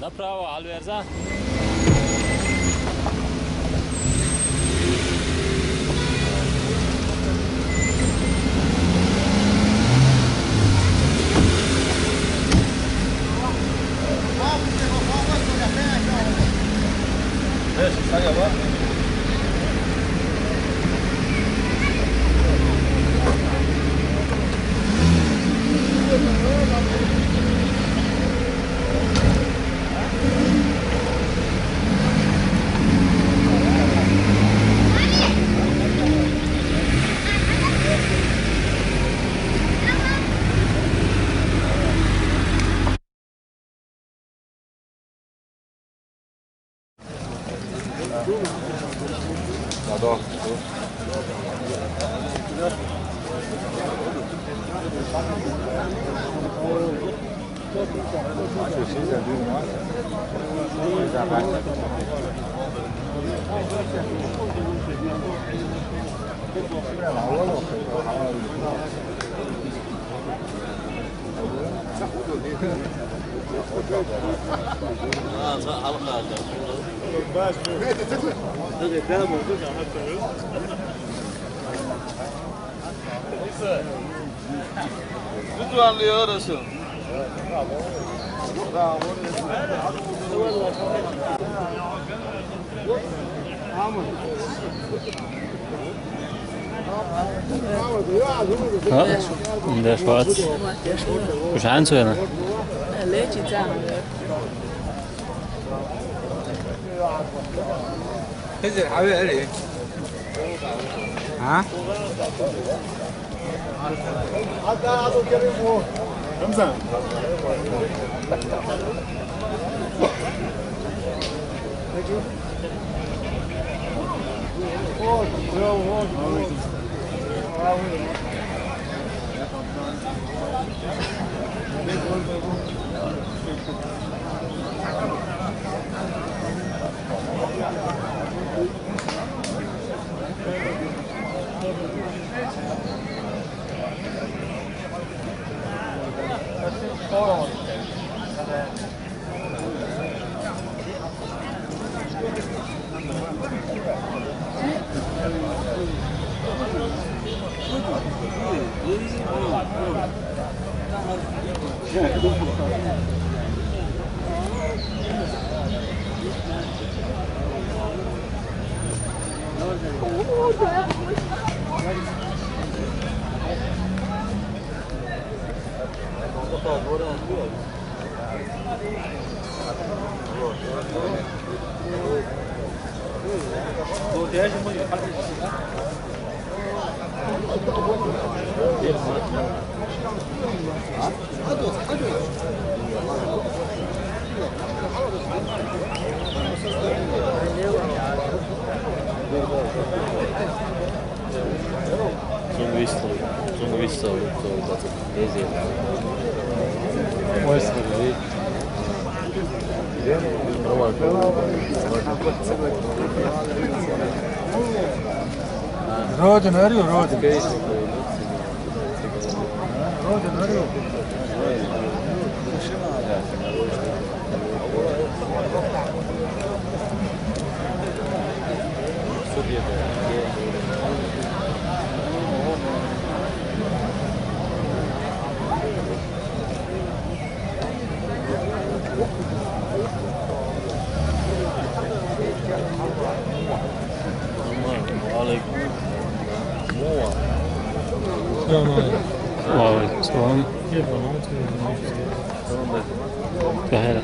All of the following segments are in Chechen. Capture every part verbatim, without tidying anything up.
Направо, Альверза. ها؟ ندير شوية. واش عنده هنا؟ انزل حبيبي علي. ها؟ حتى هذا كريم هو. همزة. Zungu izstavu, zungu izstavu, to je bacati. Ovo je sve, vidi. Rođen, Ario, rođen. Rođen, Ario. السلام عليكم. وعليكم السلام. كيف حالك؟ بخير.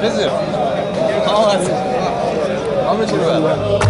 Kızım. Tamam. Ama şimdi ben.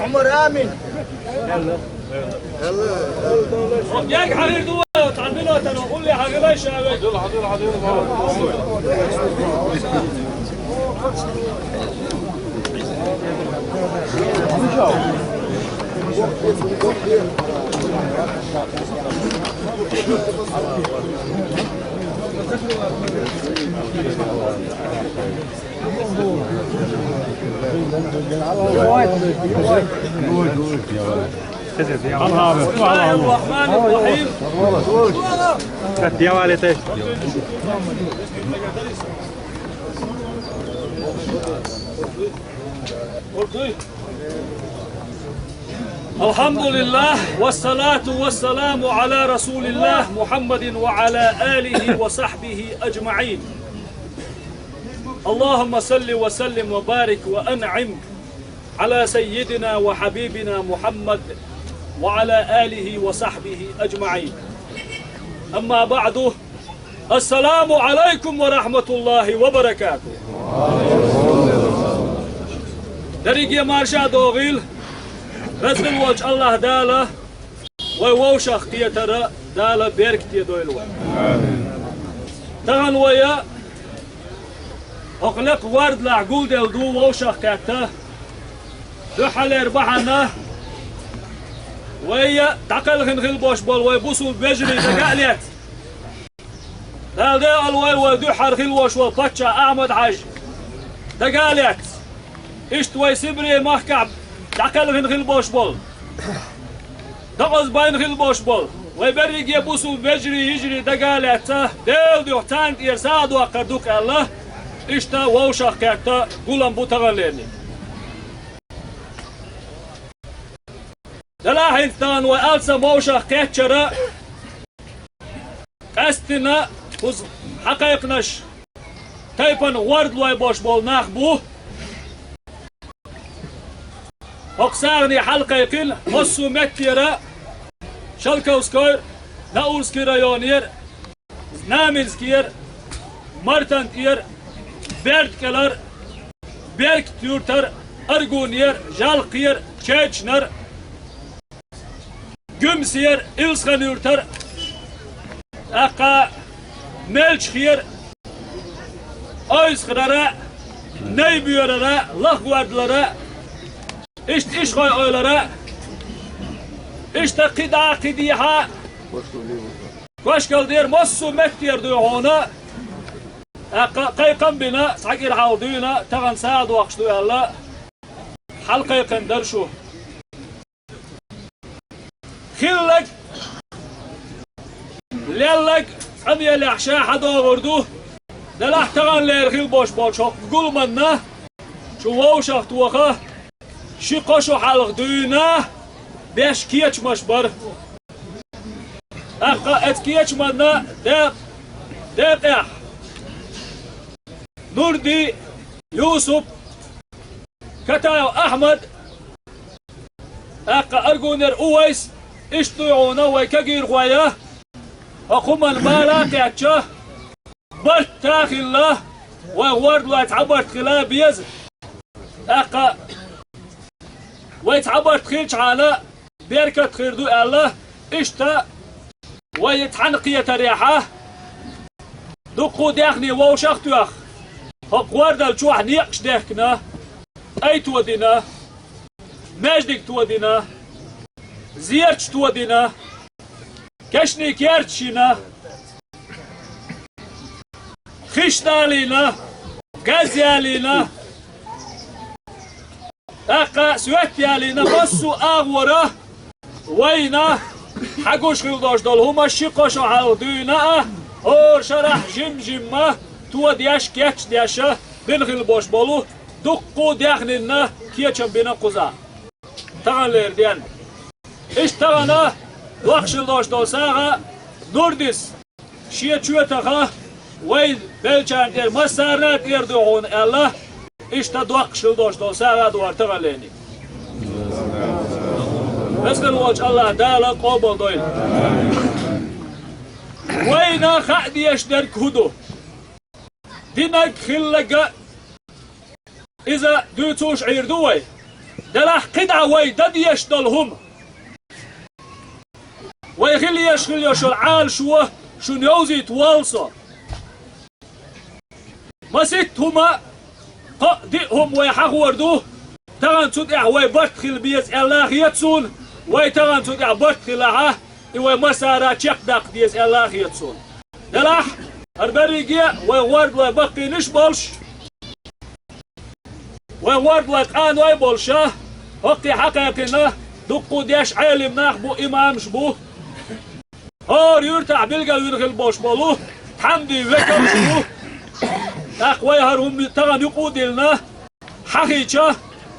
عمر آمين. Гьек хьарир ду, тӀамила тана, гъулли хьагилай шаве. بسم الله الرحمن الرحيم. الحمد لله والصلاة والسلام على رسول الله محمد وعلى آله وصحبه أجمعين. اللهم صل وسلم وبارك وأنعم على سيدنا وحبيبنا محمد وعلى آله وصحبه أجمعين. أما بعد، السلام عليكم ورحمة الله وبركاته. Дерриге марша догӀийла, Веза волчу АллахӀ Дала вай вовшах кхетар Дала беркате дойла вай. Тахана вай хӀокху лекха гӀордалахь гулделла ду вовшах кхетта. Дуьххьарлера бахьана вай дӀакхелхина хила бош болу вай бусулба вежарий дага а лаьцна. Дала декъала вай, вай дуьххьара хила вош волу паччахь Ахьмад-Хьаьжа дага а лаьцна. Иштта вай Сибре махкахь дӀакхелхина хила бош болу, докъаза байна хила бош болу вай берриге бусулба вежарий, йижарий дага а лаьцна, Делан дуьхьа царна тӀера сагӀа доккхур ду-кх аьлла, иштта вовшах кхетта гулам бу таханлерниг. Делахь хӀинца тахана вай алсам вовшах кхеччара къаьсттина кхуза хьакхайкхинарш тайпана гӀордалой бош болу нах бу. ХӀокху сагӀане хьалакхайкхина массо а меттера, Шелковскойра, Наурский районера, Знаменскера, Мартан тӀера, Берда-КӀелара, Беркат-Юьртара, Аргунера, Жалкхера, Чечанара, Гуьмсера, Илсхан-Юьртара, тӀаккха Мелчхера, Ойсхарара, Найбоьрара, Лахгордалара, иштта Ишхой-Эвлара, иштта кхидӀа а, кхидӀа а, Кошкалдера, массо а меттера дуй хьуна, тӀаккха кхайкхам а бина, цхьа кӀира хьалха дуьйна, тахана сагӀа доккхуш ду аьлла, хьалакхайкхина дара шу. Хилларг, лелларг къамелехь ша хьадогӀур ду, делахь таханлера хила бош болчу хӀокху гуламанна шу вовшах тоха, ши-кхо шо хьалха дуьйна беш кечамаш бара. ТӀаккха оцу кечаманна декъ-, декъехь Нурди Юсуп, Катаев Ахьмад, тӀаккха Аргунера Увайс, иштта дуй хьуна вай кегийрхой, хӀокху хӀуманна бала а кхаьчча, барт а хилла, вай гӀордалой цхьа барт хила беза. ТӀаккха вай цхьа барт хилчхьана, беркат хир ду аьлла, иштта вай цхьаьна кхетарехьа, дуккха а даьхни вовшах а тоьхна, хӀокху гӀордал чохь некъаш дехкина, тӀай тодина, маьждиг тодина, зерачу тодина, кешнийн керташ йина, хиш далийна, газ ялийна, тӀаккха соьттаялийна, массо а агӀора вайна хьагуш хила долуш долу хӀума ши-кхо шо хьалха дуьйна а, хӀора шарахь жим-жимма тодеш, кечдеш бина хила бош болу дуккха а даьхнинна кечам бина кхуза. Таханлера денна. Иштта тахана доккхуш хила долуш долу сагӀа Нурдис шен чоь таха, вай беллачарна тӀера массарна а тӀера ду хьуна аьлла, иштта доккхуш хила долуш долу сагӀа ду хӀара таханлерниг. Веза волчу АллахӀ Дала къобалдойла. Вайна хаа дезаш дерг хӀун ду? Динарг, хилларг а, Иза дуьйцуш Ӏийр ду вай. Делахь кхидӀа вай дан дезаш долу хӀума. Вай хила еш хила йолу Ӏалашо шуна йовзийта воллу со. Маситта хӀума, кхоъ-диъ хӀума вай хьахор ду, тахана цу тӀехь вай барт хила беза аьлла хета суна, вай тахана цу тӀехь барт хилахь, и вай массара чекхдаккха деза аьлла хета суна. Делахь, хӀара берриге а вай гӀордалой баккхийнаш а болуш, вай гӀордалой къаной а болуша, хӀокхе хьакхайкхина, дуккха а деш Ӏелим нах бу, имамаш бу. ХӀора юьртахь билгалвина хила болуш болу тхьамдий векалш бу. ТӀаккха вай хӀара хӀума тахана юкъа а диллина, хьахийча,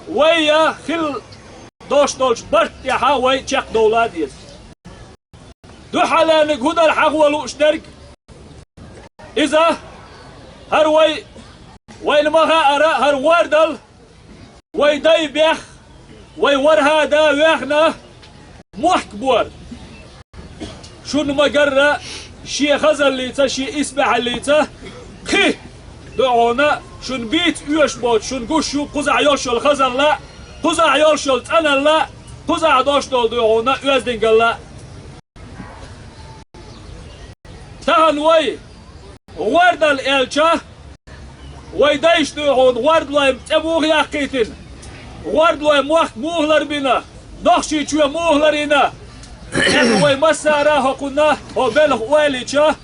вай а хила долуш долчу барт тӀехь вай чекхдовла а деза. Дуьххьарлерниг хӀун дара хьахо лууш дерг? Иза, хӀара вай, вайна ма хаъара, хӀара гӀордал, вай дай бех, вай ворхӀа да вехна, мохк бора. Шуна ма-гарра, шен хазаллица, шен исбаьхьаллица, кхин, дуьхьуна, шуна бийца оьшуш боцу, шуна гуш ю кхузахь йолуш йолу хазалла, кхузахь йолуш йолу цӀаналла, кхузахь долуш долу дуьхьуна оьздангалла. Тахана вай гӀордал аьлча, вай дайша дуьйхьуна гӀордалой цӀе муха яккхийтина, гӀордалой мохк муха ларбина, Нохчийчоь муха ларйина, аьлла вай массара а хӀокхунна хӀо белха ойла йича,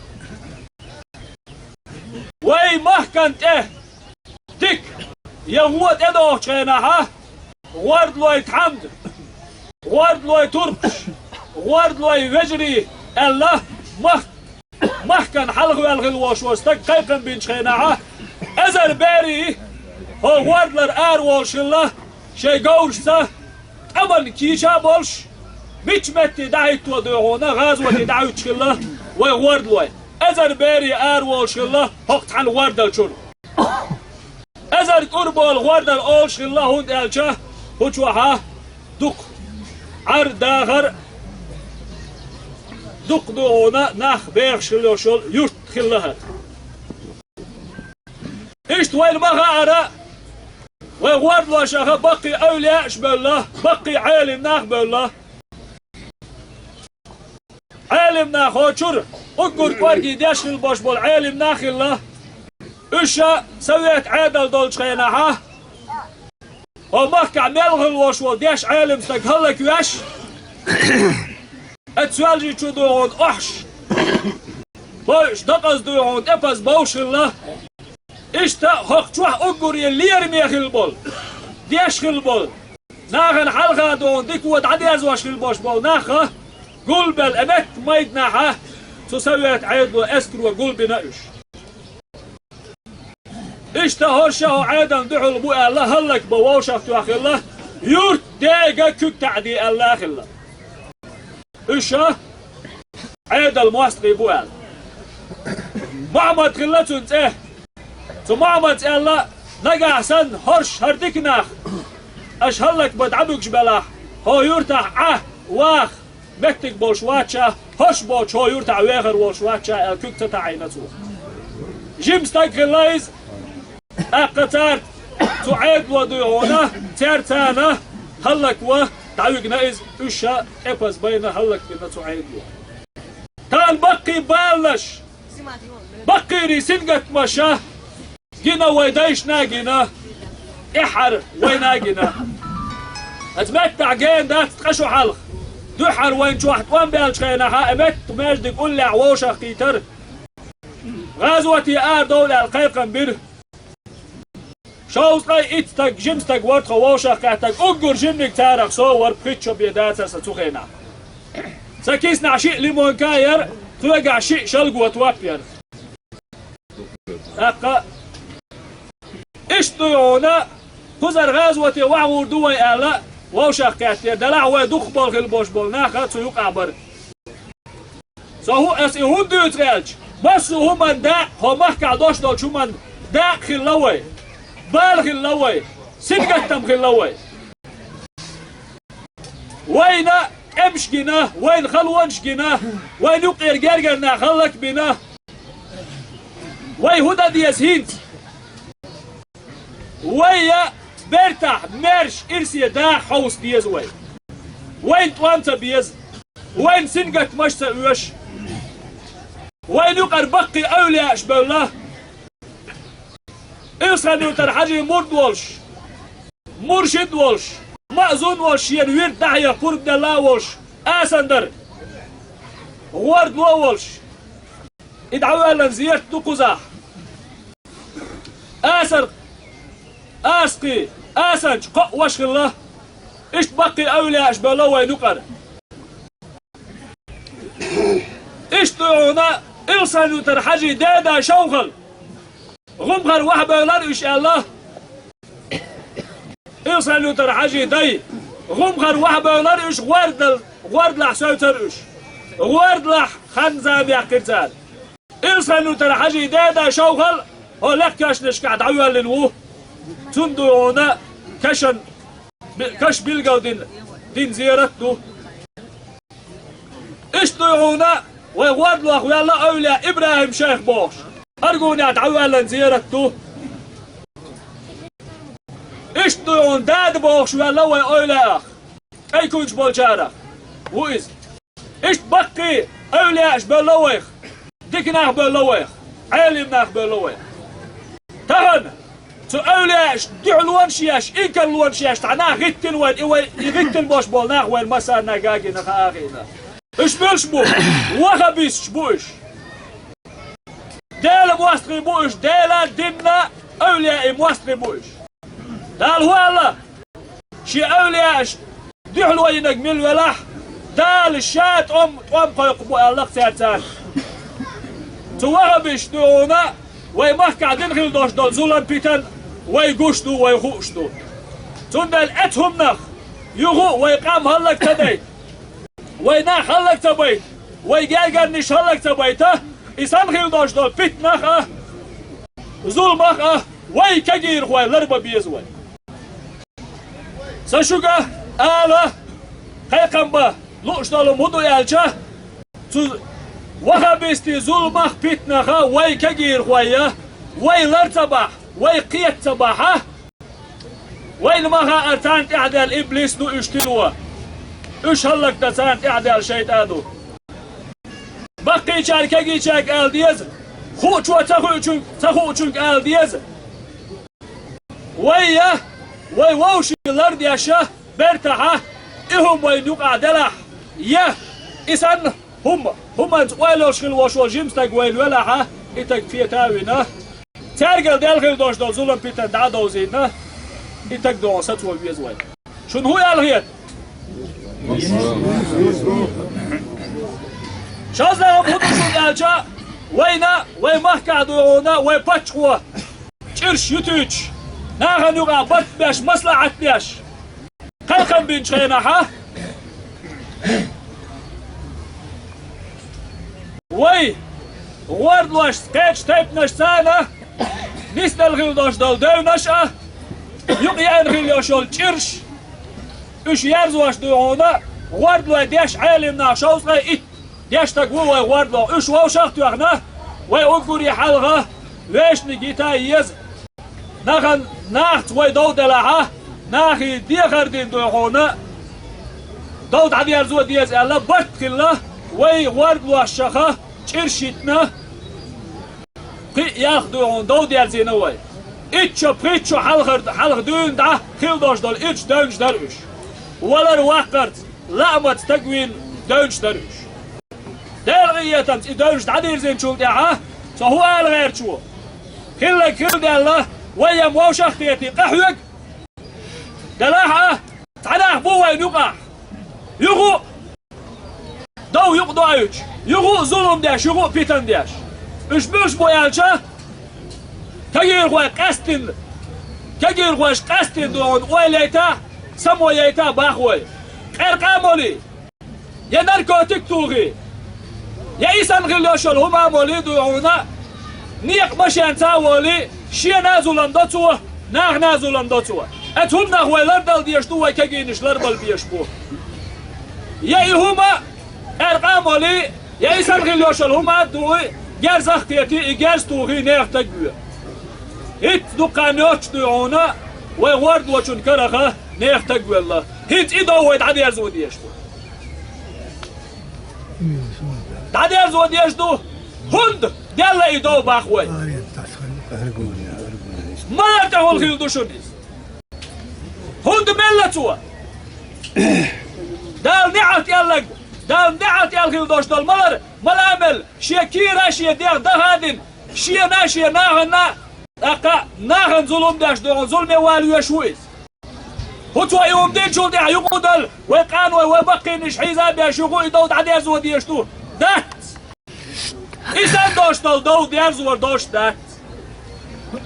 вай махкана тӀе дика я вон тӀедогӀучу хенахьа, гӀордалой тхьамда, гӀордалой туркхаш, гӀордалой вежарий аьлла, мах-, махкана хьалхаваьлла хила волуш волу стаг кхайкхам бинчу хенахьа, эзар берий, хӀо гӀордалара ара волуш хилла, шайн говрашца, тӀаман кийча а болуш, мичча метте дӀахӀитто дуьйхьуна гӀазоте дӀахӀуьттуш хилла вай гӀордалой. Эзар берий ара волуш хилла хӀокху цхьана гӀордал чуьра. Эзар кӀур болу гӀордал олуш хилла, хӀунда аьлча хӀу чохьа дукха Ӏар, дахар, дукха дуьйхьуна нах бехаш хила йолуш йолу юрт хилла хӀара. Иштта вайна ма хаъара, вай гӀордалошаха баккхий эвлаяаш а бевлла, баккхий Ӏелим нах а бевлла. Ӏелим нах хӀо чуьра уггар кӀоргий деш хила болуш болу Ӏелим нах а хилла. Уьш а совет Ӏедал долчу хенахьа, хӀо махкахь мел хила волуш волу деш Ӏелим стаг хӀаллаквеш, оцу Соьлжичу дуьйхьуна охьаш бойуш, дакъаза дуьйхьуна тӀепаза бовш хилла. Иштта хӀокху чохь уггаре лераме хила болу, деш хила болу, нахана хьалха дуьйхьуна дика вон дӀадезош хила болуш болу нах а гулбелла, э, метта майданахьа цу совет Ӏедало эскаро гулбина уьш. Иштта хӀорш а хӀо Ӏедална дуьхьал бу аьлла, хӀаллакбан вовшахтоьхна хилла, юрт дега куьг таӀаде аьлла а хилла. Уьш а Ӏедалан мостагӀий бу аьлла. Мохьмад хилла цуьнан цӀе. Цу Мохьмада аьлла, нагахь санна хӀорш хӀара дика нах аша хӀаллакбан дӀабуьгуш белахь, хӀо юьртахь Ӏа, ваха меттиг болуш вац ша, хӀорш боцуш хӀо юьртахь вехар волуш вац ша аьлла, куьг ца таӀийна цо. Жима стаг хилла иза, тӀаккха цара цу Ӏедало дуьйхьуна, цара царна хӀаллакван дӀавигна иза, уьш а тӀепаза байна хӀаллакбина цу Ӏедало. Тахана баккхий баланаш, баккхийрий сингаттамаш а гина вай дайшна а гина, тӀаьххьара вайна а гина. Аса меттахь гена дац ткъа шо хьалха. Дуьххьара вайна чохь тӀом баьллачу хенахьа, э, метта маьждиг уллехь вовшахкхийтара. ГӀазоте арадовла аьлла кхайкхам бира. Шовзткъе итт стаг, жима стаг вара тхо вовшахкхеттарг, уггар жиманиг царах со вара, пхийтта шо бен дацара сан цу хенахь. Сан киснахь шиъ лимонка а яра, кхоьгахь шиъ шалго топ яра. ТӀаккха иштта ду хьуна, кхузара гӀазоте вахьур ду вай аьлла, вовшахкхеттера, делахь вай дукхахболу хила болуш болу нах а цу юкъахь бара. Со хӀу, аса и хӀунда дуьйцу аьлча, массо а хӀуманна дакъа, хӀо махкахь долуш долчу хӀуманна дакъа хилла вай, бала хилла вай, сингаттам хилла вай. Вайна тӀемаш гина, вайна халонаш гина, вайна юккъера гергара нах хӀаллакбина. Вай хӀун дан деза хӀинца? Вай я бертахь, маьрша ирсе даха хьовса деза вай. Вайна тӀом ца беза. Вайна сингаттамаш ца оьшу. Вайна юкъара баккхий эвлаяаш бевлла. Илсхан-Юртара Хьажий мурд волуш, муршид волуш, маъзун волуш шена вирд дӀахьеха пурба делла а волуш, асандар, гӀордало а волуш. И дӀавоьллина зерат ду кхузахь. Асар, аскхий, асанчу кхоъ ваша хилла. Иштта баккхий эвлаяаш бевлла вайна юкъара. Иштта ду хьуна Илсхан-Юртара Хьажий деда Шовхал. ГӀумхара вахьа бевлар уьш аьлла. Илсхан-Юртара Хьажий дай. ГӀумхара вахьа бевлар уьш, гӀордал-, гӀордалахь севцар уьш. ГӀордалахь хан-зама яьккхира цара. Илсхан-Юртара Хьажий деда Шовхал хӀо лекха коьшнашкахь дӀавоьллина ву. Цунна ду хьуна кашан, би-, каш билгал дина, дина зерат ду. Иштта ду хьуна вай гӀордалох ваьлла эвлаяъ ИбрахӀим-шайх бохуш, Аргунехь дӀавоьллина зерат ду. Иштта ду хьуна дада бохуш ваьлла вай эвлаяъ, КӀайкуьнчу болчарах ву иза. Иштта баккхий эвлаяаш бевлла вайх, дика нах бевлла вайх, Ӏелим нах бевлла вайх. Тахана цу эвлаяаш дуьхьалонаш еш, инкарлонаш еш цхьа нах гӀиттина вайна, и вай, и гӀиттина болуш болу нах вайна массарна гагийна, хаа а хиъна. Уьш муьлш бу? Вахабисташ бу уьш. Делан мостагӀий бу уьш, Делан динан, эвлаяийн мостагӀий бу уьш. Дала хӀу аьлла? Шен эвлаяаш дуьхьало йинарг мила велахь, Дала ша тӀом, тӀом кхойкхур бу аьлла-кх цаьрца. Цу вахабисташ ду хьуна вай махкахь дина хила долуш долу зулам-питан вай гуш ду, вай хууш ду. Цундела оцу хӀуманах юха а вай къам хӀаллак ца дайта, вай нах хӀаллак ца байта, вай гергарниш хӀаллак ца байта, и санна хила долуш долу питанах а, зуламах а вай кегийрхой ларбан беза вай. Сан шуьга ала кхайкхам бан лууш долу хӀума хӀун ду аьлча, цу вахабистийн зуламах, питанах а вай кегийрхой а, вай лар ца бахь, вай кхета ца бахь, вайна ма хаьара, царна тӀаьхьадаьлла иблис ду, уьш тило. Уьш хӀаллакдан царна тӀаьхьадаьлла шайтӀа ду. Баккхийчара кегийчаьрга ала деза, хуучо ца хуучунга, ца хуучунга ала деза. Вай я, вай вовшийн лардеш а, бертахь а, и хӀума вайна юкъахь делахь, я, и санна хӀума, хӀуманца ойла йолуш хила волуш волу жима стаг вайна велахь а, и стаг кхета а вина, цаьргара даьлла хила долуш долу зулам-питан дӀа а довзийна, и стаг догӀу сацо веза вай. Шуна хӀун аьлла хета? ШозлагӀа хӀун ду шуна аьлча, вайна, вай махкахь ду хьуна, вай паччахьо чӀирш ютуьйтуш, нахана юкъахь барт беш, маслаӀат деш, кхайкхам бинчу хенахь а, вай гӀордалошца, кхечу тайпанашца царна нисделла хила долуш долу девнаш а, юкъа яьхна хила йолуш йолу чӀирш, уьш ерзош ду хьуна, гӀордалой деш Ӏелим нах шовзткъе итт деш стаг ву вай гӀордалой, уьш вовшах а тоьхна, вай уггаре хьалха вешаниг йита а еза. Нахана, нахаца вай дов делахь а, нахе дехар дина ду хьуна, дов дӀадерзо деза аьлла, барт хилла, вай гӀордалошчух чӀирш йитина, кхин а ялх ду хьуна, дов дерзийна вай. Итт шо, пхийтта шо хьалхар-, хьалха дуьйна дӀа хила долуш долу ирчу девнаш дара уьш. Валар-ваккхарца, лаамца стаг вийна девнаш дара уьш. Делан къинхетамца и девнаш дӀадирзинчул тӀаьхьа, со хӀун ала гӀерташ ву? Хилларг хилла даьлла, вай ям вовшах а тети, къахьоьгу. Делахь а, цхьа нах бу вайна юкъахь. Юха а дов юкъа доуьйтуш, юха а зулам деш, юха а питан деш. Уьш муьлш бу аьлча, кегийрхой къаьсттина, кегийрхойш къаьсттина ду хьуна ойла яйта, само яйта боху вай. Къаьркъа а молий, я наркотик тухий, я и санна хила йолуш йолу хӀума а молий ду хьуна, некъа машенца а волий, шена а зулам до цо, нахана а зулам до цо. Оцу хӀуманах вай лардала дезаш ду, вай кегийнаш ларбала безаш бу. Я и хӀума, къаьркъа а молий, я и санна хила йолуш йолу хӀума а дугӀий, герзах а кхетий, и герз тухий, нехан стаг вуьй. ХӀинца дукха йоццуш дуй хьуна, вай гӀордочун карах нехан таг велла. ХӀинца и дов вай дӀадерзо дезаш ду. ДӀадерзо дезаш ду, хӀунда делла и дов бах вай. Малар тӀехула хилла ду шуна иза? ХӀунда мелла цо? Дала неӀалт аьлларг, Дала неӀалт аьлла хилла долуш долу малар, мала а мел, шен кийра, шен дегӀ даха а дина, шена а, шен нахана а, тӀаккха нахана зулам деш долу, зуламе вала веш ву иза. ХӀу цо и хӀума динчул тӀаьхьа юкъа далла, вай къаной, вай баккхийнаш хьийза а беш, юха и дов дӀадерзо дезаш ду? Дац! И санна долуш долу дов дерзор долуш дац.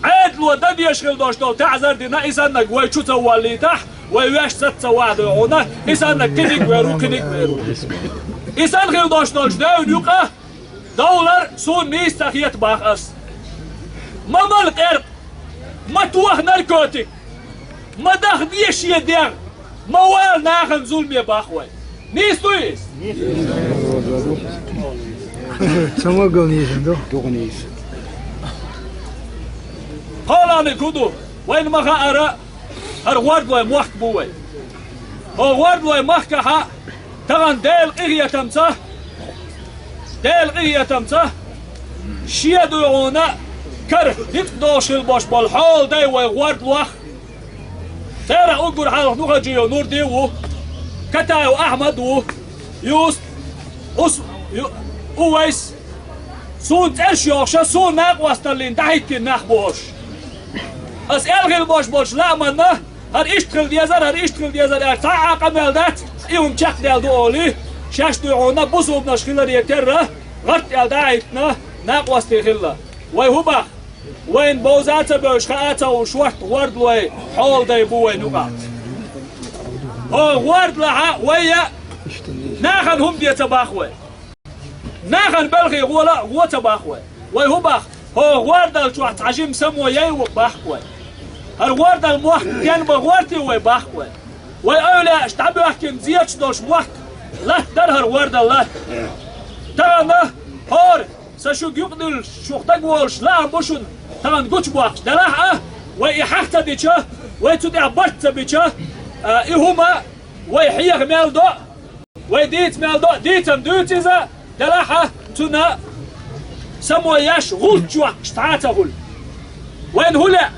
Ӏедало дан дезаш хилла долуш долу таӀзар дина, и саннаг вай чу ца воллийтахь, вай ваьш саца ца вахь дуй хьуна, и саннаг кхиниг вер ву, кхиниг вер ву. И санна хилла долуш долчу девна юкъа довлар суна нийса ца хета бах ас. Ма мала къеркъа, ма тоха наркотик, ма даха де шен дегӀ, ма вала нахана зуламе бах вай. Нийса дуй иза? Самогон нийса ду. Дугу нийса. КхоалгӀаниг хӀун ду? Вайна ма хаара, хӀара гӀордалой мохк бу вай. ХӀо гӀордалой махкахьа тахана Делан къинхетамца, Делан къинхетамца, шен дуй хьуна кара дицкъ долуш хилла болуш болу хьоладай вай гӀордалох. Церан уггар хьалха Нухаджиев Нурди ву, Катаев Ахьмад ву, Юс-, Ус-, Ю-, Увайс, суна цӀераш йохуша, суна накъосталлина дӀахӀиттина нах бу хӀорш. Ас аьлла хилла болуш болчу лааманна, хӀара иштта хила дезара, хӀара иштта хила дезара аьлла, цхьа а къамел дац, и хӀума чекхдаьлла ду олий, шаьш дуй хьуна бусулбанаш хиларе терра, гӀатта аьлла дӀахӀиттина накъостий хилла. Вай хӀу бах? Вайна бовза а ца бевзаш, хаа а ца хууш, шортта гӀордалой хьоладай бу вайна юкъахь. ХӀо гӀордалахьа вай а нахана хӀума де ца бах вай. Нахана белхий гӀола а гӀо ца бах вай. Вай хӀу бах? ХӀо гӀордал чохь цхьа жима само яй ву бах вай. ХӀара гӀордал мохк ден бан гӀорти вай бах вай. Вай эвлаяаш дӀабоьхкина зераш долуш мохк латта дара хӀара гӀордал латта. Тахана хӀора Сан шуьга юкъадуьллуш, шух дагаволуш лаам бу шуна, тахана гучубоккхуш. Делахь а, вай и хьаха ца дича, вай цу тӀехь барт ца бича, а, и хӀума вай хьеха мел до, вай дийца мел до, дийцам дуьйцу иза, делахь а, цунна само еш гӀулч йоккхуш цхьа а ца хуьлу. Вайна хӀун лаьа?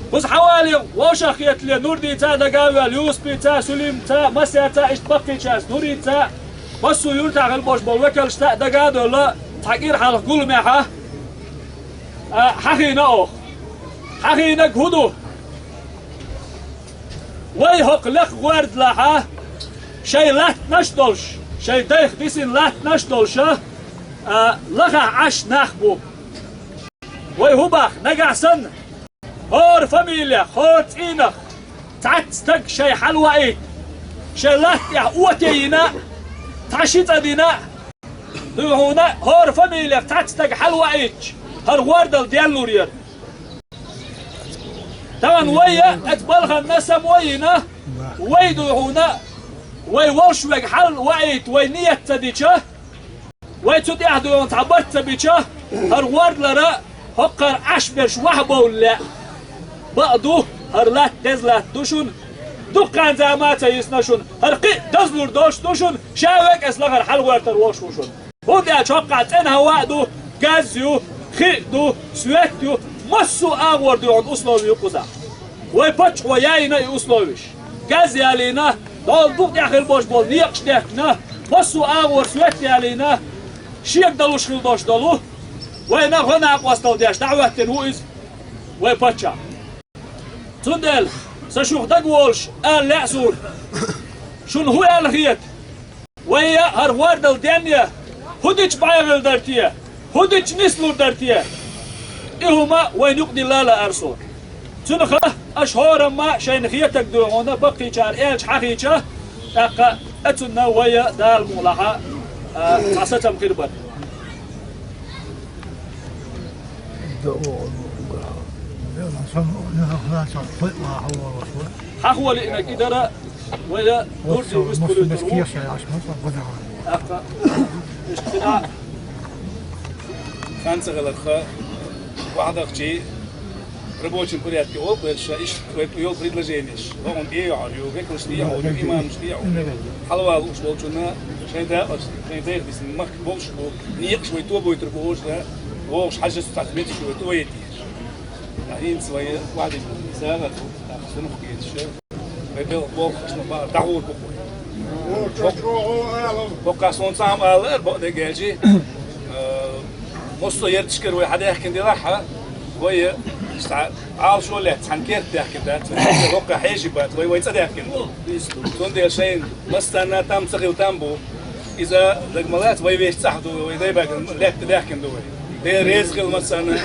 Кхуза хьавале вовшахкхетале Нурдица а дага а ваьлла, Юсупица а, Сулимца а, массаьрца а, иштта баккхийчаьрца, Нуридца а, массо а юьртахь хилла болуш болу векалшца а дага а довла, цхьа кӀира хьалха гулмехьа, а, хьахийна оха. Хьахийнарг хӀун ду? Вай хӀокху лекха гӀордалахьа, шайн латтанаш а долуш, шайн дайх дисина латтанаш а долуша, а, лахахь Ӏаш нах бу. Вай хӀун бах, нагахь санна, хӀора фамилех, хӀора цӀийнах цхьацца стаг шайн хьалаваийта, шайн латта тӀехь оте йина, цхьа ши цӀа дина, дуй хьуна, хӀора фамилех цхьацца стаг хьалаваийтча, хӀара гӀордал денлур яра. Тахана вай а, оцу балханна само а йина, вай дуй хьуна, вай волуш верг хьалаваийта, вай ниет ца дича, вай цу тӀехь дуй хьуна цхьа барт ца бича, хӀара гӀордалара хӀокхара Ӏаш берш вахьабовла лаьа. Бакъ ду, хӀара латта деза латта ду шуна, дуккха зама а ца йисна шуна, хӀара кхин а дазлур долуш ду шуна, ша векӀас лахара хьалагӀортар волуш ву шуна. ХӀунда аьлча хӀокхахь цӀена хӀаваъ а ду, газ ю, хи а ду, свет а ю, массо а агӀор дуй хьуна условий ю кхузахь. Вай паччахьо яйна и условиш. Газ ялийна, дӀо дукха тӀехь хир болуш болу некъаш деттина, массо а агӀор свет ялийна, шега далуш хила долуш долу, вайна гӀо накъосталла деш дӀахӀоьттина ву иза, вай паччахь. Цундела, сан шух дагаволуш, ала лаьа суна. Шуна хӀун аьлла хета? Вай а хӀара гӀордал денъян, хӀун дича бӀаьгӀийла дара те, хӀун дича нислур дара те? И хӀума вайна юкъадилла а лаьара суна. Цуьнан ха аша хӀорамма шайна хетарг дуй хьуна баккхийчара аьлча хьахийча, тӀаккха а цунна вай а Дала мукъ лахьа, а, цхьа сацам хир бара. Хьахо лиънарг и дара, вай а гуржи вистхуьлуьйтур ву. ТӀаккха иштта хила. Ханца гӀеларха. Вахьдахчи рабочем порядке олу кхуьлуш, иштта вай йолу предложенеш. Вахана тӀе а йохьур ю, векалшна тӀе а йохьур ю, имамашна тӀе а йохьур ю. Хьалавала лууш волчунна шайн дакъашна, шайн дайх дисина махка болуш бу, некъаш вай тобуьйтур бу оша, вогӀуш хьажа цхьацца меттиг вай тӀе вай тӀе. ТӀаккха хӀинца вай вахьдина сагӀа ду, тӀаккха сунах кхеташ. Вай белхан болхашна бахьара дӀагӀур бу вай. Боккха суна цхьа а ма аллара, бакъдерг аьлча, а, массо а ярташкара вай хьадаьхкина делахь а, вай цхьа Ӏалашо лаьцна цхьана керта даьхкина дац, вай хӀокху хьеший бац, вай, вай цӀа даьхкина ду. Цундела шайна массарна там ца хила там бу. Иза дага ма лаца, вай вешан цӀахь ду, вай дай баьхкина, лаьтта даьхкина ду вай. Дела реза хила массарна.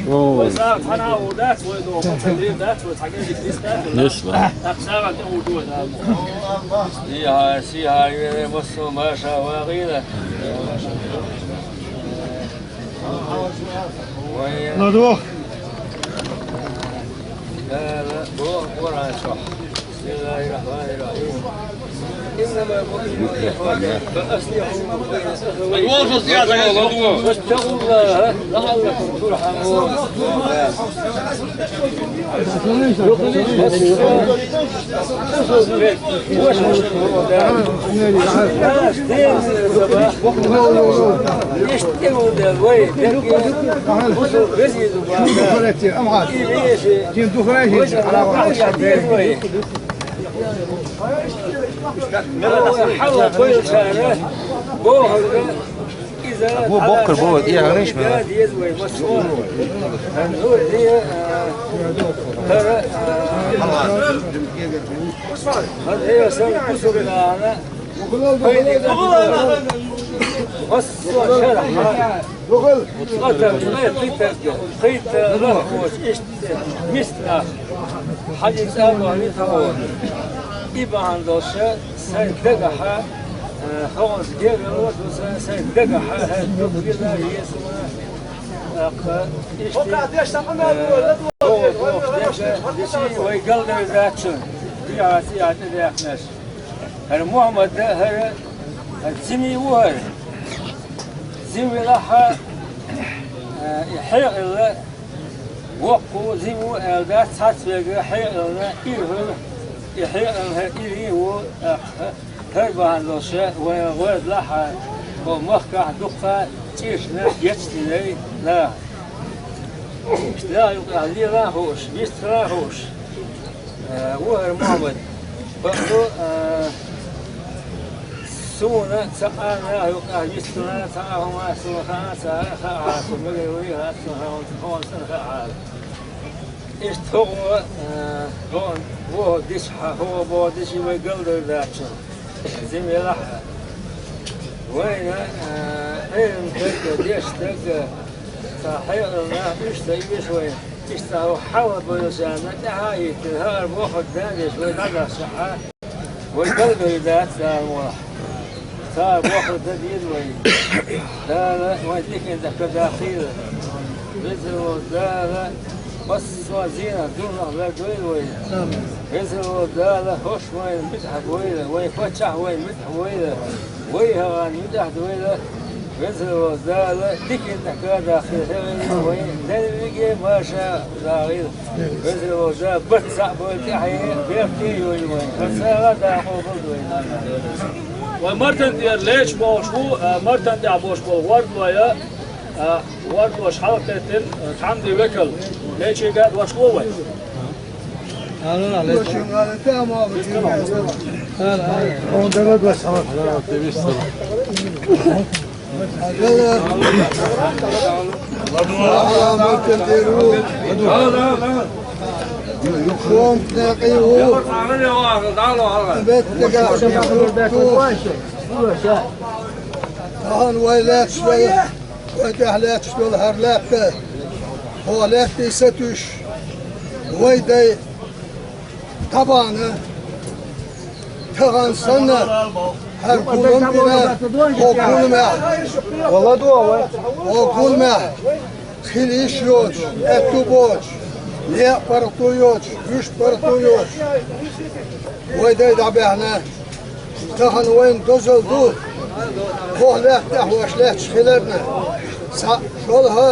Вай сагӀа цхьана а ву дац, вай доху, ца дийр дац, вай цхьа гезик дис дац, вай. Дис, да. ТӀаккха сагӀа тӀе ву ду вай, да. Сиха, сиха, вай массо а маша вагӀийла. Вай. Ладох. Дала боху Къуръан чохь. بسم الله الرحمن الرحيم. إنما المؤمنون إخوة فأصلحوا بين أخويكم واتقوا الله لعلكم ترحمون. Бу боккхар бу, я гриш мела. Мистна хьалица а вахана тхо. И бахьана долуш сайн дагахьа, э, хьогӀанца гергарло а ду сан, сайн дагахьа хӀара дог вила еза ван. ТӀаккха иштта, э, хьогӀа боху дерг, дичий вай галдевлла дац шуна, дехьа-сехьа тӀедаьхнарш. ХӀара Мухьаммад, хӀара, хӀара зимий ву хӀара. Зим велахьа, э, и хьекъалла, воккха ву, зим ву аьлла дац, цхьацца верг хьекъална ира хуьлу, и хьекъална хӀара ирий ву, тӀаккха хӀара бахьана долуш вайна гӀоьрдалахьа, хӀо махкахь дуккха а чӀиршна гечдинарий наха. Иштта наха юкъахь лела а хууш, вистхила а хууш. Э, ву хӀара Мухьаммад. Бакъду, э, суна цхьа а наха юкъахь вистхила, цхьа а хӀума суна хаа, цара хаахьара, цу мегар вуй хаа, цу хьуна, хьуна цӀена хаахьара. Иштта хӀума, э, хӀуна воху дича, хьан хӀума боху дича, вай галдевлла дац шуна. Зим елахь а. Вайна, а, Ӏелам дерг а, деш дерг а, цхьа хьекъал нах иштта ца йиш вайна. Иштта хьалха бевллачарна тӀаьхьа а хӀиттина, хӀара бохург дан деш вай дӀадахчахьа, вай галдевлла дац Дала мукъалахь. Цара бохург дан деза вай. Дала вайн диканна тӀе кхадаккхийла. Веза волу Дала массо а зенах, дурнах лардойла вай. Веза волу Дала хӀорш вайна муьтӀахь бойла, вайн паччахь вайна муьтӀахь войла, вай хӀагӀан муьтӀахь дойла. Веза волу Дала диканна тӀе кхадаккхийла хьевийла вайн, дерриге а маша дагӀийла. Веза волу Дала барт цхьаъ бойла тӀаьхье, берте а йойла вайн. Хьан сагӀа а дакъо болу вайн. Вай Мартан тӀера леча бохуш бу, а, Мартан тӀехь болуш болу гӀордалой, а, гӀордалош хьалакхеттина, а, цхьамдин векал. Лечига а дош ло вай. Тахана вай лаьтташ вай, вай тӀехь лаьтташ долу хӀара лаьтта, хьо лаьттий сатуьйсуш, вай дай, дӀабахана, тахана санна, хӀара гулам бина, хӀо гуламехь, хӀо гуламехь, хила йиш йоцуш, аьтту боцуш, Некъ паргӀато йоцуш, вуьшта паргӀато йоцуш, вай дай дӀабаьхьна. Тахана вайна дозалла ду, кхо лаьтта тӀехь ваш лаьтташ хиларна. Цхьа шолгӀа,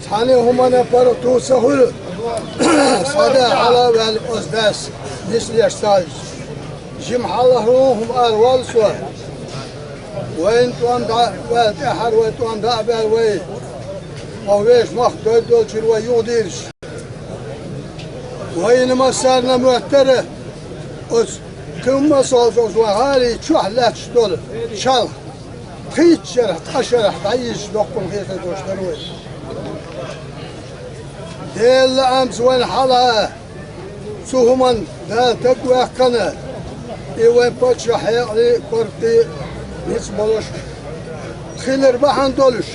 цхьана хӀуманна паргӀато ца хуьлу, схьадаьхьа хьала а ваьлла оцу дас, нислеш ца хилча. Жима хьалхара хӀума ала воллу со. Вайна тӀом дӀа а ваьлла, тӀаьххьара вай тӀом дӀа а баьлла вай. Хьо вешан махка дойр долчуьра вай юхадийраш. Вайна массарна моьттара оцу кхин а масолчу оцу вайн гӀали чохь лаьтташ долу чалх. Кхечу шарахь, ткъа шарахь дӀайижча доккхула хетар долуш дара вай. Делан лаамца вайна хьалха цу хӀуманна Дала таг ваьккхина, и вайн паччахь хьекъале а, паргӀате а ницкъ болуш хилар бахьана долуш.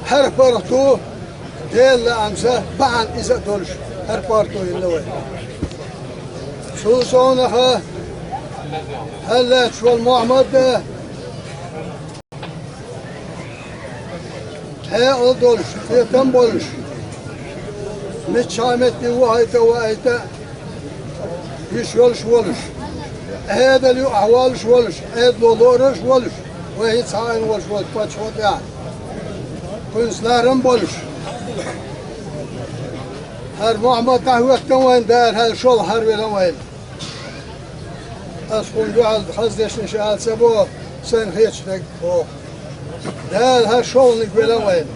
ХӀара паргӀато, Делан лаамца, бахьана иза а долуш, хӀара паргӀато хилла вай. Цул совнаха хьаллаьтташ волу Мухьаммад а, хьекъал долуш, хетам болуш, миччахьа метте вахийта а ваийта, йиш йолуш волуш, Ӏедал юкъахь воллуш волуш, Ӏедало лоруш волуш, вай хӀинца хьаийна волуш волчу паччахьо тӀехь, кхуьнца ларам болуш. ХӀара Мухьаммад дӀахӀоьттина вайна, Дала хӀара шолгӀа хӀара велла вайна. Ас хӀун дуьхьал хаза дешнаш ала ца боху, сайна хеташ дерг боху. Дала хӀара шолгӀаниг велла вайна.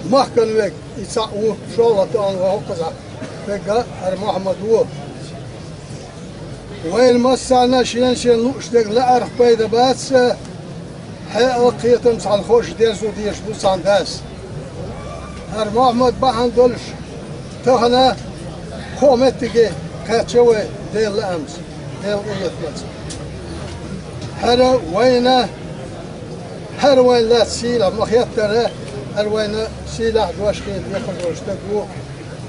Махкана вега и цхьаъ ву, шолгӀа тахана вай хӀокхузахь вега хӀара Мухьаммад ву. Вайна массарна шен-шен лууш дерг лаарх пайда бац, хьекъал, кхетам цхьаьна хозуш дерзо дезаш ду цхьана дас. ХӀара Мухьаммад бахьана долуш, тахана кхо меттиге кхаьчна вай Делан лаамца, Делан къинхетамца. ХӀара вайна, хӀара вайна лаьцна сийлахь ма-хеттара, хӀара вайна сийлахь дош хила декхар долуш стаг ву,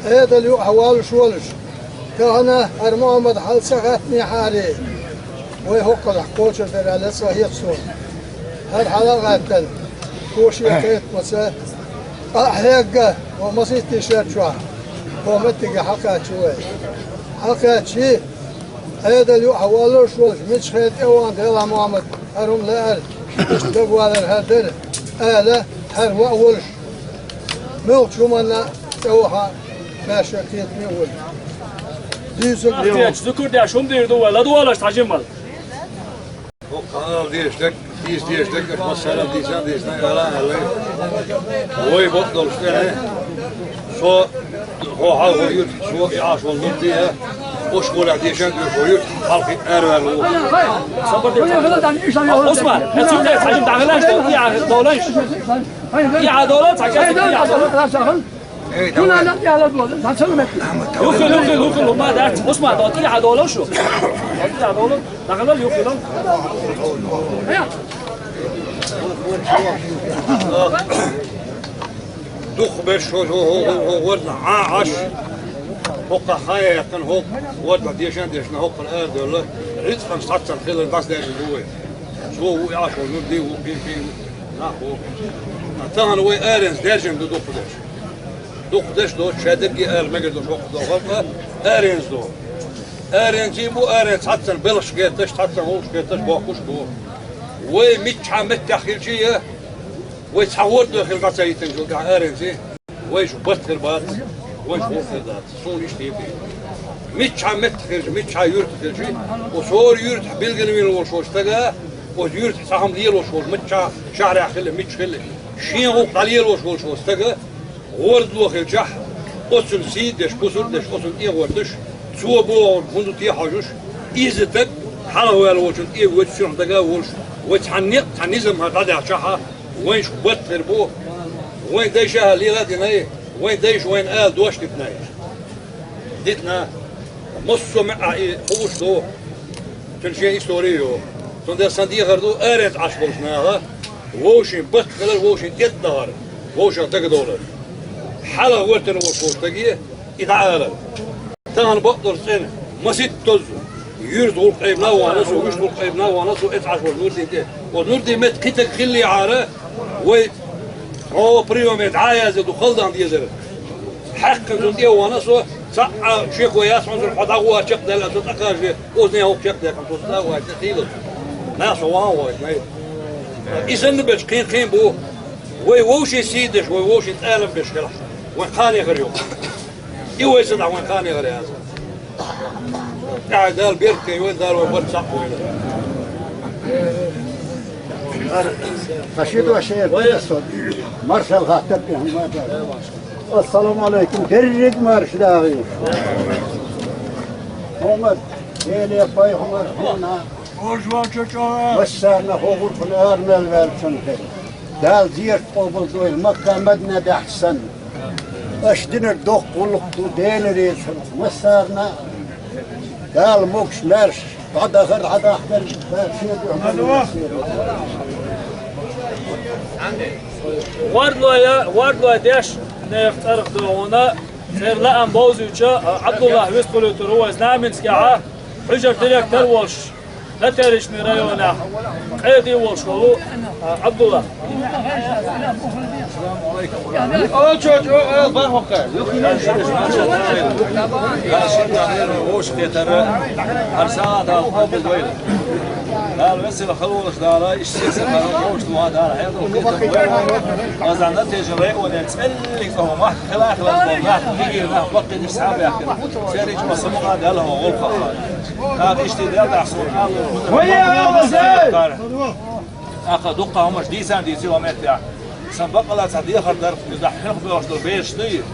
Ӏедал юкъахь воллуш волуш. Тахана хӀара Мухьаммад хьала ца гӀаьттинехьара, вай хӀокхузахь кхочур дара аьлла ца хета суна. ХӀара хьала а гӀаьттина, кхо шен кхетамца, къа а хьегна, вай масийтта шер чохь, кхо меттиге хьакхаьчна вай. Хьакхаьчча, Ӏедал юкъахь воллуш волуш, миччахьа тӀе а вахана, делахь Мухьаммад, хӀара хӀума лаьара, иштта дагавалар хӀара дара, ала, хӀара ваъ волуш, муьлххачу хӀуманна тӀе ваха, маьрша кхетаме а волуш. Дуьйцург Ахтечу зукар деш хӀума дийр ду вай, ладогӀалаш цхьа жиммал. ХӀокху ала дезаш дерг, дийца дезаш дерг, массара а дийца а дийцина, ала а аьлла. Вай бакъдолуш тӀе, со хьо хьалха юьртахь, со и Ӏаш волу нур де а, оцу школехь дешан а доьшу вай юьртахь, хьалхе араваьлла ву. Осман, я цуьнга цхьа жим дӀахилаш, и Ӏа долаш. И Ӏа долаш, цхьа жим и Ӏа долаш. Юххе, юххе, юххе, хӀумма дац. Осман, дӀа тӀехьа долу шу. ДӀа тӀехьа долу. ДӀахалал, юххе лал. Дукхахберш хӀо, хӀо, хӀо, хӀо, хӀо, вордла Ӏа, Ӏаш. ХӀокхахь хан яьккхина, хӀокху вордла дешан а дешна, хӀокхуьнан арадевлла. Рицкъан схьаццан хилар дӀасадаьржина ду вай. Цо ву и Ӏаш, ву нур де, ву кхин, кхин, нах ву. Ткъа тахана вай аренца даьржина ду дукхахдерш. Дукхахдерш доцу, шадерриге ала мегар долуш хӀокху долу халкъа аренца ду. Аренций бу, аренца цхьаццан белхаш гетташ, цхьаццан гӀуллакхаш гетташ бохкуш бу. Вай миччахьа меттехь хилчий а, вай цхьа вордо хила дӀа ца йитина цул тӀаьхьа аренций, вайша барт хир бац, вайша гӀуллакх хир дац. Суна иштта хета. Миччахьа меттах хилча, миччахьа юьртах хилчий, оцу хӀора юьртахь билгалвина волуш волчу стага, оцу юьртахь цхьа хӀума лелош волчу миччахьа шахьарехь хила, миччахь хила, шен гӀуллакх дӀалелош волуш волчу стага, ГӀордало хилчахь, оцунна сий деш, бусург деш, оцунна тӀе гӀордуш, цо бохург хӀун ду те хьожуш, иза стаг хьалхаваьлла волчунна тӀе воьдуш, цунах дага а волуш, вай цхьа некъ, цхьа низам хӀара дӀадаьхчахьа, вайша барт хир бу, вайн дайша а лела а динай, вайн дайша вайна ала дош дитинай. Дитина, массо а маьӀӀа и хууш ду. Цуьнан шен истори а ю. Цундела сан дехар ду, аренца Ӏаш болчу наха вовшийн барт хилар, вовшийн тӀетӀадахар, вовшах дагадовлар. Хьалха гӀоьртина волуш волчу стаге и дӀаалар. Тахана бакъдолчу цӀена масийтта тозза, юьртан гӀуллакх айбина а вахана со, вуьшта гӀуллакх айбина а вахана со, эцу Ӏаш волчу Нурдин тӀе. Оцу Нурдин метта кхин стаг хиллехьара, вай О, приёме дӀаязде ду, халдан дезар. Хьаькхна цунна тӀе а вахана со, цхьаъ а шеко яц хьона, хьо дӀагӀо чакхдаьлла, со тӀакхажа, оцу нехан хӀокху чакхдаьккхина, со дӀагӀо тӀехийлла. Нах со ван вахийта, най. И санна бечу кхин-кхин бу. Вай вовшийн сий деш, вай вовшийн тӀалам беш хилахь, вайн кхане хир ю. И вай ца дахь, вайн кхане хир яц. ТӀаьхьа Дала беркате йойла, Дала вай барт схьа а войла. Ткъа ши дош эр, вай со маршалла хаттар тӀе хӀума дар. Ассаламу алейкум, дерриг марша дагӀийла. Хьумар, Деле пайхамар хьуна. Уж ван чу чӀогӀа. Массарна хӀокху гӀурхуна ара мел ваьллачун хир. Дала зерат къобалдойла, Макка-Мадина баьхча санна. Аша динарг доккха гӀуллакх ду, Делан реза хуьлда массарна. Дала могуш-маьрша дӀадахар, дӀадахкар, Дала шен дуьхьа. ГӀордалой, гӀордалой деш, нехан цӀарах догӀуна, церан лаам бовзуьйтуш, Ӏабдуллахь вистхуьлуьйтур ву вай Знаменскехь, хьуьжар директор волуш. Латеричный районехь къеди волуш волу, а, Ӏабдулла. О, чо, чо, о, бахьа хӀокху. Вовшахкхетар, хӀара сагӀа Дала къобалдойла. Дала весела халонаш Дала, иштта сесар хӀара вовшахтоха Дала, хьекъал кхетам войла. Аза натежа районехь цӀеллиг тӀехула махка хила а хилла болу нах, дигира нах, баккхийдаш схьа а баьхкина. Церан чӀогӀа самукъа а даьлла хӀокху гӀуллакхах. Нах иштта Дела тӀехь суна аьлла, вай я Алла, зай! ТӀаккха дуккха хӀуманаш дийцарна дийцира вай меттехь. Сан баккъала цхьа дехар дара, иза хьуьнах боьлхуш долу бераш дуй?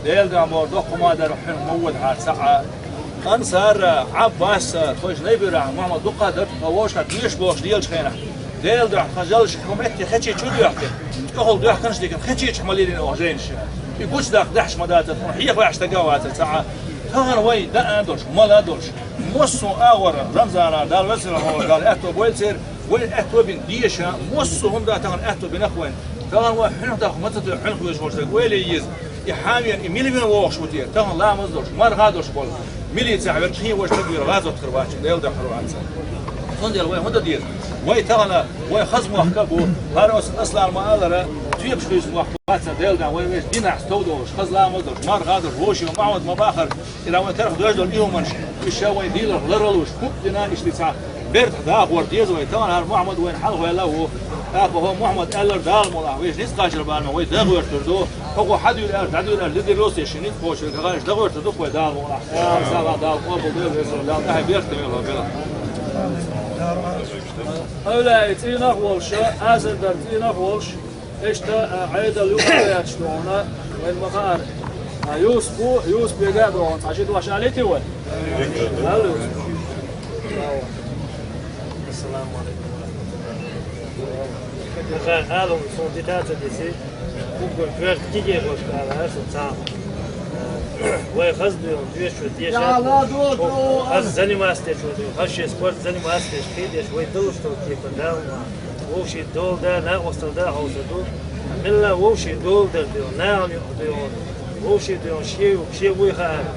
Делан дуьхьа боху, доккха хӀума дара хьуьнах ма вадахьара цхьа а. Ансар, Ӏаббас, тхойша Найбирахь, Мухьаммад дуккха а дара, тхан вовшахкхетта доьшуш бохуш лелачу хенахь. Делан дуьхьа тхан жаллаш хӀокху метте хечий чу доьхкира. ТӀехула доьхканаш дикана хечийчохь ма лелийна оха жайнаш. И гучудаккха даьхьаш ма дацара, тхуна хьехаваьхьаш стаг а вацара цхьа а. Тахана вай даа а долуш, мала а долуш, массо а агӀор Рамзана Дала весела хьо Дала аьтто бойла церан, вай аьтто бина деша, массо а хӀума дан тахана аьтто бина вайна. Тахана вай хьуьнах даха ма ца тоьху, хьуьнах везаш волу стаг ойла е еза. И хьан вен, и мила вен вогӀуш ву те? Тахана ламаз а долуш, марха а долуш болу. Милицехь верг кхин вайша стаг вера гӀазот хир вац, Делан дуьхьа хир вац. Цундела вай хӀун дан деза? Вай тахана, вай хаза мохк а бу, хӀара оцу Аслана ма-аллара, тоьпаш хуьйсу мохк бац, Делан дуьхьа вай вешан динахь стов долуш, хаза ламаз а долуш, марха а долуш, вовшийн Мухьаммад ма бахара, и вай тарх доьжна долу и хӀуманаш, и ша вайн дийларх ларалуш, хӀуъа дина, иштта цхьа бертах дахор деза вай, тахана хӀара Мухьаммад вайна хьалха ваьлла а ву. ТӀаккха хӀо Мухьаммад аьллара Дала мукъ лахь, вешан ницкъ кхачар бахьана вай дагӀоьртур ду. ХӀокхо хьан дуьйла аьлла, дӀадуьйла аьлла, лидер лосеш ши ницкъ кхочуш верг хӀара дагӀоьртур ду вай Дала мукъ лахь. Дала сагӀа Дала къобалдойла веза, Дала тӀаьхье беркате йойла вай белхан. Хьовлаьи цӀийнах а волуш, Асардар цӀийнах а волуш, иштта, а, Ӏедал юкъа а ваьтташ ду хьуна, вайна ма-хаъара. А, Юсуп ву, Юсуп вега а ду хьуна, цхьа ши дош алийти вай? Алла Юсуп. Ассаламу алейкум ва рахматуллахи ва баракатуху. Ма-хаъара, ала хӀума суна дита а ца дисий, уггар коьрта кегий гӀошка ала аса цхьа. Вай хаза дуьйна, доьшуш деша, хаза заниматься дечо дуьйна, хаза шен спорт заниматься деш, кхин деш, вай далуш долу кепара Дала ма. Вовшийн дола да, накъостал да хьовса ду. Милла вовшийн дола дар дуьйна, нахана юкъа дуьйна. Вовшийн дуьйна, шен юкъа, шен вуй хаьара.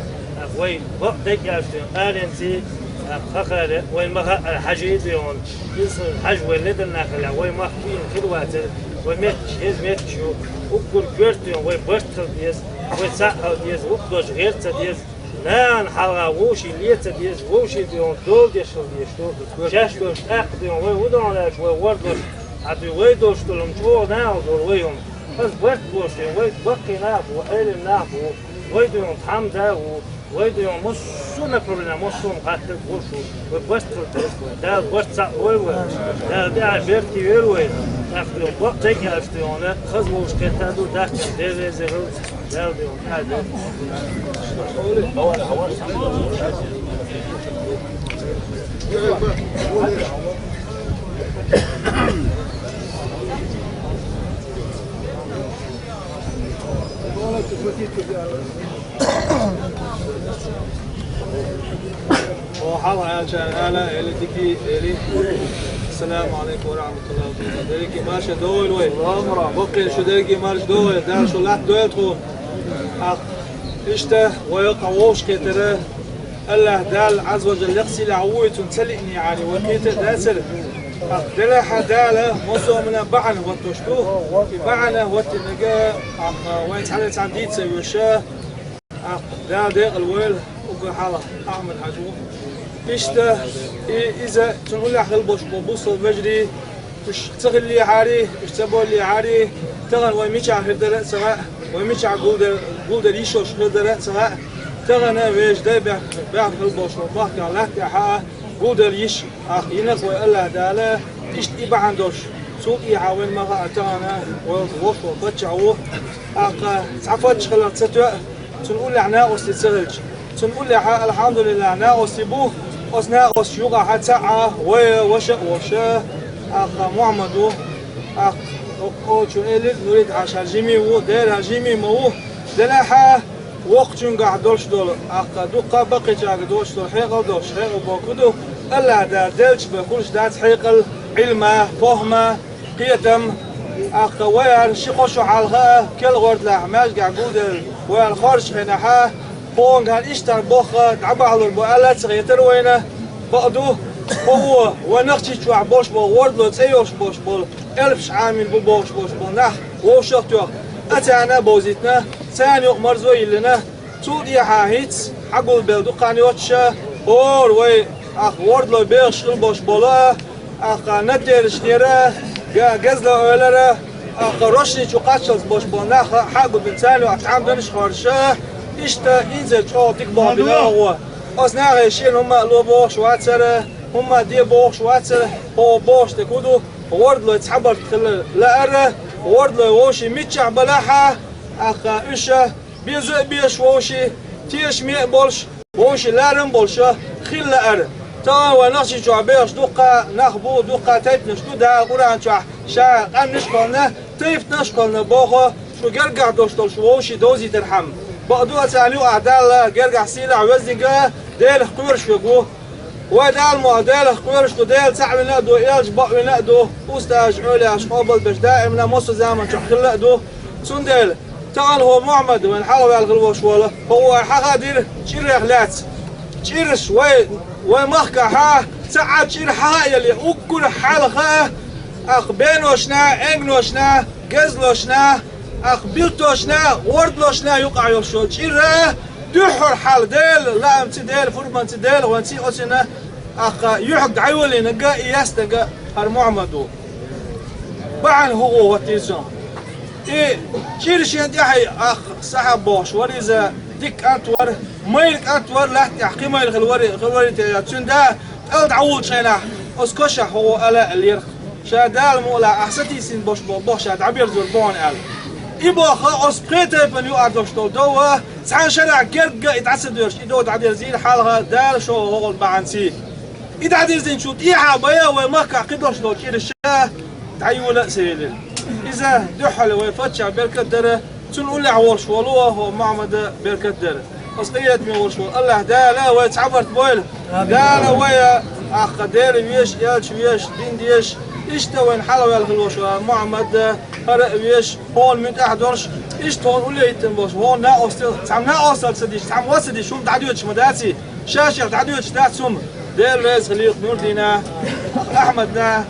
Вай бакъ дегӀ аьлча дуьйна, аренций, хахара, вай ма-хаъара хьажий дуьйна. Иза хьажа вай ледан нахала, вай махкийна хир вацара, вай метташ, еза метташ ю. Уггар коьрта дуьйна, вай барт хила деза, вай цхьаъ хила деза, вукху дош гӀерта ца деза. Нахана хьалха вовшийн леца деза, вовшийн дуьйна дола деш хила дезаш ду. Шаьш долуш тӀаккха дуьйна вай хӀун ду аьлча, вай вордош, хьан дуьйна вай долуш долу хӀума чӀогӀа нахала долу вай хӀума. Хаза барт болуш дуьйна вай баккхий нах бу, Ӏелим нах бу, вай дуьйна тхьамда а ву, вай дуьйна массо а направление, массо а хӀума хаттарг гуш ву, вай барт хила деза вай. Дала барт цхьаъ войла вай, Дала тӀаьхье беркате йойла вай. ТӀаккха дуьйна бакъ дегӀ аьлча дуьйна, хаза вовшахкхетта ду, дахча дерриза хила. О, хьалха аьлча, ала, эли, дики, эли. Ассаламу алейкум ва рахматуллахи ва баракатух. Дерриге марша дойла вай. Баккхий шу дерриге марша дойла. Дала шу латта дойла тхо. Ах, иштта, вай кху вовшахкхетар, Аллах Дала Ӏазза ва Джалла лекха сийлахь ву, цунна ца лиъний Ӏаьрий, вай кхета а дацара. Делахьа Дала массо а хӀуманна бахьана хӀоттош ду. И бахьана хӀоттийнарг, а, вай цхьаьна цхьаьна дийца везаш, а, Дала декъала войла уггар хьалха Ахьмад-Хьажа. Иштта, и, иза цунна уллехь хила болаш бола бусалба вежарий, уж ца хиллехьара, уж ца боллехьара, тахан вай мичахь хир дара а ца хаьа, вай мичахь гулдер-, гулдер йиш йолаш хир дара а ца хаьа, тахан вешан дай баьхка, баьхка хила болаш бола махкахь латтахьа гулдер йиш, ах, йинарг вай АллахӀ Дала, иштта и бахьана долаш, цул тӀехьа вайна ма хаьа тахан вай волаш вола паччахь ва, ах, цхьа паччахь хиларах ца тоьа, цунна уллехь накъостий ца хилча. Цунна уллехь, алхьамдулиллахӀ, накъостий ба, оцу накъосташна юкъахь цхьаъ вай ваша а волаш, ах, Мухьаммад ва, ах, оцу элира Нурид-Хьаьжа жима ва, дера жима ма ва, делахьа, воккхачуьнгахь долуш долу, ах, дуккха а баккхийчаьрга долуш долу хьекъал долуш, хьекъал бохург ду, АллахӀ Дала деллачу бен хуьлуш дац хьекъал, Ӏилма, похӀма, кхетам, ах, вай хӀара ши-кхо шо хьалха а, керла гӀордалахь маьждигехь гулделла вай хӀара хоржучу хенахь, кхуьнгахь иштта боху дӀабахьалур бу аьлла а ца хетара вайна, бакъду, хӀо ву, вай Нохчийчохь болуш болу гӀордалой цӀе йолуш болуш болу, элпаш Ӏамийна бу бохуш болуш болу нах вовшах а тоьхна, а царна а бовзийтина, царна юкъа марзо а йиллина, цул тӀехьа хӀинца хьагулбелла ду кхана йоцуша, хӀора вай, ах, гӀордалой бехаш хила болуш болу а, ах, натеришнера, га-, гезла ойлара, ах, рошни чу кхаччалц болуш болу нах а хьагулбина, царна юкъахь тхьамданаш а хоржуша, иштта инзаре чӀогӀа дика боху бина оха. Оцу нахе шена хӀумма а ло бохуш вацара, хӀумма а де бохуш вацара, хӀо бохуш дерг хӀун ду, гӀордалой цхьабарт хила лаьара, гӀордалой вовшийн миччахь балахьа, ах, уьш беза а безаш вовшийн, тешаме а болуш, вовшийн ларам а болуш хила лаьара. Тахана вай Нохчийчохь бехаш дуккха нах бу, дуккха тайпанаш ду, Дала Къуръан чохь ша къаьмнаш а кхоьллина, тайпанаш а кхоьллина боху, шу гергахь долуш долу шу вовшийн довзийтархьама. Бакъду, а царна юкъахь Далла гергахь сийлахь везаниг а Делах кхоьруш верг ву. Вай Дала ма Делах кхоьруш ду, Дела цхьаъ вина а ду, элча бакъ вина а ду, устазаш, эвлаяаш къобалбеш даимна массо а заманчохь хилла а ду. Цундела, тахана хӀо Мухьаммад вайна хьалхаваьлла хила волуш волу, хӀо вай хьахадира чӀирех лаьцна. ЧӀираш вай, вай махкахьа, ца Ӏа чӀир хьаха а яле, уггар хьалха а, ах, беношна, энгношна, гезлошна, ах, билттошна, гӀордалошна юкъахь йолуш йолу чӀира, дуьххьара хьала Дела лаамца, Дела пурбанца, Дела гӀоьнца оцуьнан, ах, юьхьиг дӀайолийнарг а, и ястарг а хӀара Мухьаммад ву. Бахьана хӀун гӀо хӀоттийра цунах? И чӀир шена тӀаьхье, ах, Сахьаб бохуш вара иза, дика кӀант вара, майра кӀант вара, лаьтта тӀехь кхин майра хила вари-, хила варий те, цуьнан да тӀала дӀавуллучу хенахь, оцу кошахь хӀо гӀо ала а лерх. Ша Дала мукъалахь ахь сатийсина болуш болу боху ша дӀаберзор бу хьуна аьлла. И боху оцу пхе тайпана юкъахь долуш долу дов а, цхьана шарахь герга а и дӀа ца доьрзуш, и дов дӀадерзийра хьалха Дала шолгӀа гӀо гӀолла бахьанций. И дӀадирзинчул тӀехьа бен а вай махкахь кхидолуш долу чӀираш а дӀайола а ца елира. Иза дуьххьал вай паччахь беркат дара, цунна уллехь волуш волу хӀо Мухьаммада беркат дара. Оцу къинхетаме волуш волу АллахӀ Дала вай цхьабарт бойла. Дала вай, ах, Дела везаш, элча везаш, дин дезаш, иштта вайна хьалхаваьлла хила волуш волу Мухьаммад хӀара а везаш, хьуна муьтӀахь долуш, иштта хьуна уллехь хӀиттина болуш, хьуна накъостал, цхьамма накъостал ца диш, цхьамма ца диш, хӀума дӀадоьдуш ма даций, ша-шех дӀадоьдуш дац хӀума. Дела реза хилийла Нурдина, Ахьмадна,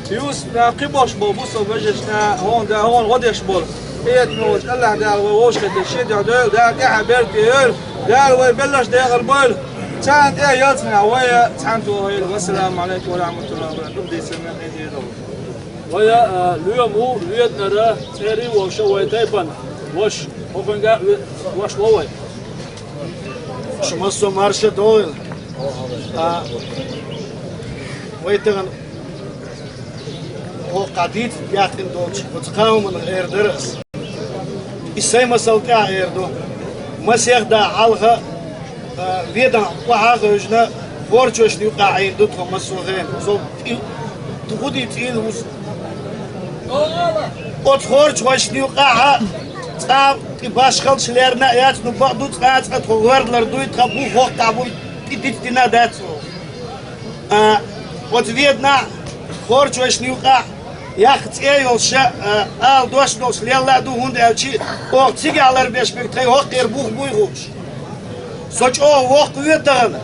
Юсупна, кхин болуш болу бусалба вежаршна, хьуна да, хьуна гӀо деш болу. Къинхетаме волчу АллахӀ Дала вай вовшахкхетар шен дуьхьа дойла, Дала тӀаьхьа беркате йойла, Дала вай белларш декъала бойла. Царна тӀе ялсаманехь вай цхьаьна тохийла. Вассаламу алейкум ва рахматуллахи ва баракатух. Дийцарна къинтӀера. Вай, а, лоьма ву Веданара, цӀерий а вовша вай тайпана ваша, хӀокхуьнга а ве-, ваша ло вай. Шу массо а марша дойла. А, вай тахана хӀокху дийца яьккхина долчу оцу кхааманах эр дара ас. И сайн масал тӀехь эр ду. Масех да хьалха, а, Веданахь охьа а хевшина, хорчошна юкъахь Ӏийр ду тхо массо а хенахь. Со и тхо ди цӀийла вуз. Оцу хорчошна юкъахь цкъа тӀе башхаллаш лерна а яц, ну, бакъду цкъа а цкъа тхо гӀоьрдалар дуй, тхан бух хӀокху тӀехь буй, тӀе диц дина а дац. А, оцу Веданахь хорчошна юкъахь яккха цӀе йолуш, а, ала дош долуш лелла а ду, хӀунда аьлча оха цигахь ларбеш берг тхайн хӀокхера бух буй хууш. Со чӀогӀа воккха ве тахана.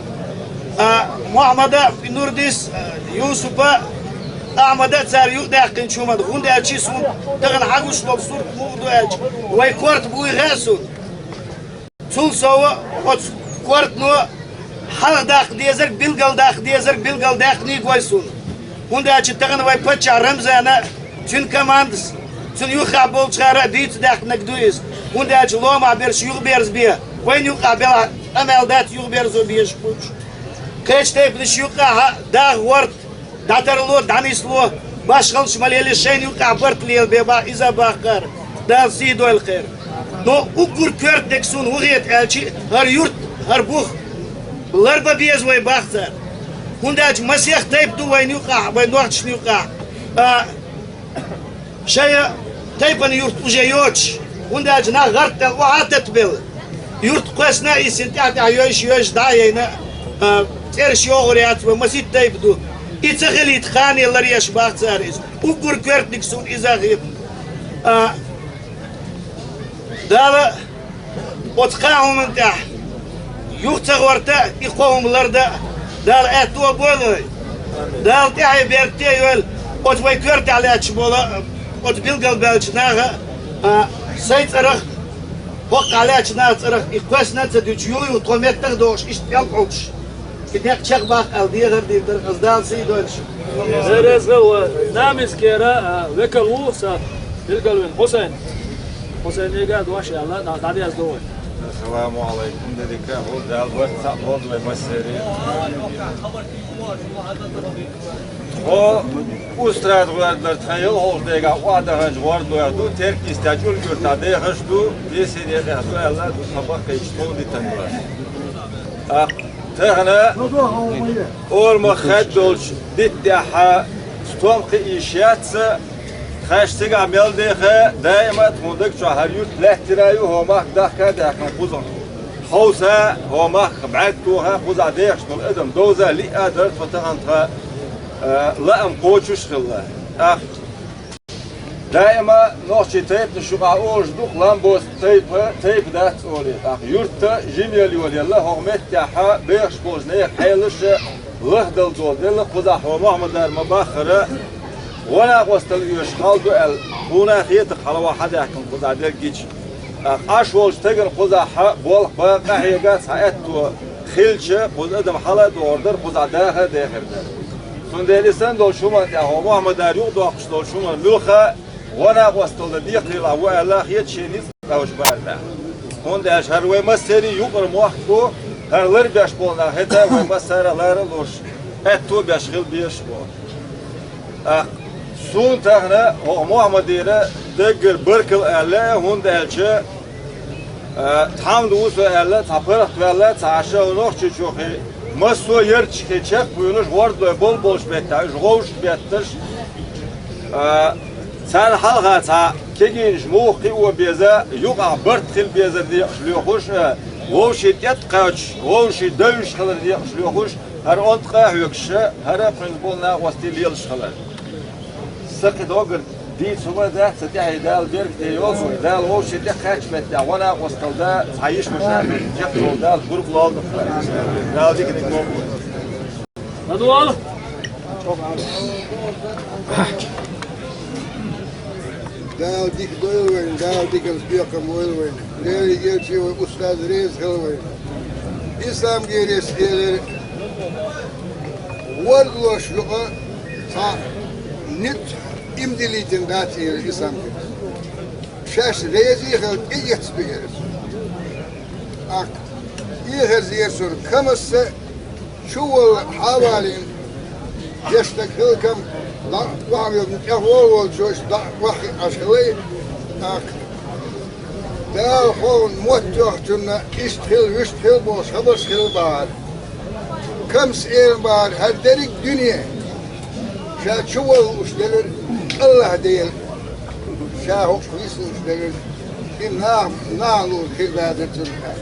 А, Мухьаммада, Нурдис, а, Юсупа, Ахьмада цара юкъадаьккхинчу хӀуманна, хӀунда аьлча суна тахана хьагуш долу сурт муха ду аьлча, вай корта буй хаьа суна. Цул сов оцу кортано хьалха даккха дезарг, билгал даккха дезарг, билгал даьккхинарг вай суна. ХӀунда аьлча тахана вай паччахь Рамзана, цуьнан командас, цунна юххехь болчара а дийца даьккхинарг ду иза. ХӀунда аьлча ломахь берш юхаберзабе, вайна юкъахь белахь къамел дац юхаберзо безаш болчу. Кхечу тайпанаш юкъахь даха гӀорта, дӀатарло, дӀанисло, башхаллаш ма лелаш, шайна юкъахь барт лелабе боху иза бахкара, Дала сий дойла кхеран. Но уггар коьртаниг суна хӀун хета аьлча, хӀара юрт, хӀара бух ларбан беза вай боху цара. ХӀунда аьлча масех тайпа ду вайна юкъахь, вайн нохчашна юкъахь. А, шайн тайпана юрт уже йоцуш, хӀунда аьлча нах гӀарт даьлла охьа а тата белла. Юрт кхоьссина а йисина, тӀаьхь-тӀаьхьа йойуш, йойуш дӀа а яйна, а, цӀераш йогӀур яц вай, масийтта тайпа ду. И ца хилийта кхане ларъеш боху цара иза. Уггар коьртаниг суна иза хета. А, Дала оцу кхаа хӀуманна тӀехь юха ца гӀорта, и кхо хӀума лардан Дала аьтто а бойла вай. Дала тӀаьхье беркате а йойла оцу вай коьртехь лаьтташ болу, оцу билгалбаьллачу наха, а, сайн цӀарах, хӀокхахь лаьттачу наха цӀарах и кхоьссина а ца дуьтуш, юха-юха тхо меттах а дохуш, иштта пӀелг Ӏуьттуш. И некъ чекхбаккха аьлла дехар дийр дара, аса Дала сий дойла шуна. Реза ву, Намискера, а, векал ву сан билгалвина Хьусайн. Хьусайнега а дош аьлла, дӀа-, дӀадеза ду вай. Ассаламу алайкум, дерриг а хӀу, Дала барт цхьаъ болда вай массеран. Тхо Устрада гӀоьрдалара тхан ялхолгӀачу дегахь охьадаханчу гӀоьрдалойх ду, Теркйистехь Чулга-Юьртахь дехаш ду, Десине тӀехь ду аьлла, ду тхан баккхийчу тхов дитина ду. ТӀаккха тахана орамах хаьдда долчу дитта тӀехь стом кхиийш яц, тхаьш цигахь мел деха, даима а тхуна даг чохь хӀара юрт лаьттира а ю, хӀокху махка дахка а даьккхина кхузахь. Хьовса, хӀокху махка бӀаьрг тоха, кхузахь дехаш долу адам довза а, лиъ а дара тхо тахана тхан, а, лаам кхочуш а хилла. ТӀаккха даима нохчийн тайпанаш юкъахь олуш ду-кх, Ламбоса тайпа, тайпа дац олий. ТӀаккха юрт жимма йолаелла, хӀокху меттехь бехаш болчу нехан хьелаш лахдала долу делла, кхузахь хӀокху Мухьаммадара ма-баххара, гӀо-накъосталла оьшуш хьал ду аьлла, тхуна а хета-кх хьалавахь хьадаьккхина кхузахь дерг гича. ТӀаккха Ӏаш волчу стагана кхузахь болх бан къахьега цхьа аьтто хилча, кхуза адам хьала а догӀур дара, кхузахь даха а дехар дара. Цундела и санна долчу хӀуманна тӀехь хӀокху Мухьаммадара юкъадоккхуш долчу хӀуманна муьлхха а гӀо-накъосталла декхарийлахь ву аьлла, хета шен ницкъ тӀехь бара нах. ХӀунда аьлча хӀара вай массеран юкъара мохк бу, хӀара ларбеш болу нах хӀета вай массара а лара а луш, аьтто а беш хила безаш бу. ТӀаккха суна тахана хӀокху Мухьаммадера даггара баркалла аьлла, хӀунда аьлча, а, тхьамда ву со аьлла, цхьа паргӀат ваьлла, цхьа Ӏаш нохчочохь массо а ярташкахь чекхвуьйлуш, гӀордалой болу болуш беттахь, уьш гӀовшах бетташ, а, царна хьалха цхьа кегийнаш муха кхио беза, юкъахь барт хила безар декъаш лоьхуш, а, вовшийн тӀет а кхаьчча, вовшийн девзаш хилар декъаш лоьхуш, хӀара онда къа а хьоьгуш, хӀара а кхуьнца болу накъостий лелаш хилар. Сан кхин доггара дийца хӀума дац, сан тӀаьхье Дала беркате йойла вай. Дала вовшийн тӀе кхаьчча меттехь гӀо-накъосталла дан, цхьа йиш-ваша чекхдолу Дала гург лолда-кх вай. Дала диканиг лолда вай. Дала дика дойла вайна, Дала диканца бекхам бойла вайна. Деле герчи вай устаз реза хила вайна. Исламгерес элира, вордалош юкъа цхьа ницкъ имдилийтина дац элира Исламгерес. Шаьш реза а хила тӀеэцна бигира. Ахь эхарзера цуьнан камасса, чувалла хьавалийна, дешнаг хилкам, дӀа а охьавелла, тӀехволу волчу дӀа а охьахиъна Ӏаш хилай, тӀаккха Дала хьуна мотт йохучунна иштта хила, вуьшта хила бохуш хабарш хила бахьара. Камас эр бахьара, хӀара дерриг а дуьне ша чувалла лууш делира, АллахӀ Дела ша хӀокху висалуш делира, и наха, наха луург хир дацара цуьнан.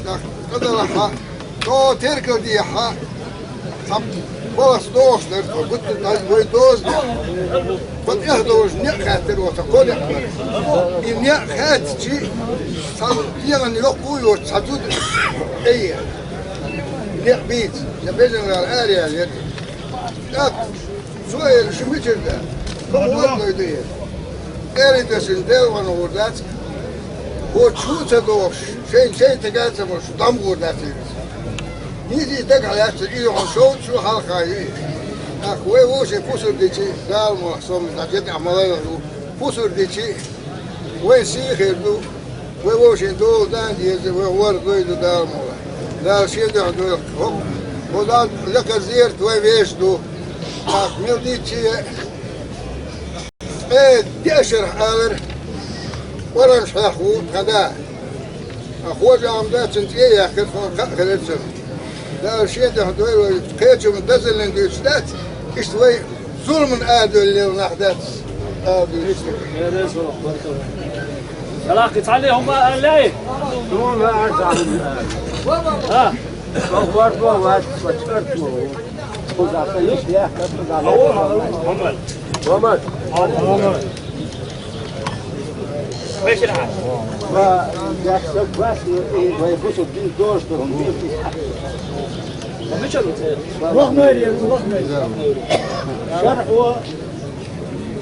ТӀаккха тӀадалахьа, чӀогӀа теркал дехьа, цхьа балхас дохуш дара тхо, гуттар а вай доза дара. Тхо тӀехдовлуш некъ хаьттира оцу кхо некъ бара. И некъ хаьттича, цхьа дегӀан йоккха а йоцу цхьа зуда тӀееха. Некъ бийца, я бежанвала араяьлла яра. ТӀаккха Цо эр шу мичара да? Хьо муха дойду эр? Эр и дашин делван гӀур дац. Хьо чу ца дохуш, шайн чай тага ца муш, дам гӀур дац эр. Хьийзи дага хьалаьццар, и хьо шовчу хьалха ю. Ах, вай вовше пусар дичи, Дала мох сом, значит, амалай ю. Пусар дичи, вай сий хир ду. Вай вовшийн дола дан деза, вай гӀор дойду Дала муха. Дала шен дуьхьа дойла. ХӀокху, хӀо Дала лекха зерат вай веш ду. Ах, мел дийцчи, э, деа шарахь алар, Къуръанаш хьехна ву тхан да. А хожа ам да, цун цӀе яьккхира, тхуна кхаъ хилира цунна. Дала шен дуьхьа дойла, кхечунна дазаллин дуьйцуш дац, иштта вай зуламан адуьллел нах дац. Ала дуьйцуш. Салахи цхьанне хӀума аьллий? Суна арзан. А? Со гӀордо вац, со чӀарто ву. Кхузахь сан йиш яхка, кхузахь Мухаммад. Мухаммад. Мухаммад. Ва деш са гуш, и вай бусу дин дош ду. Вахмайри, вахмайри. Шархо.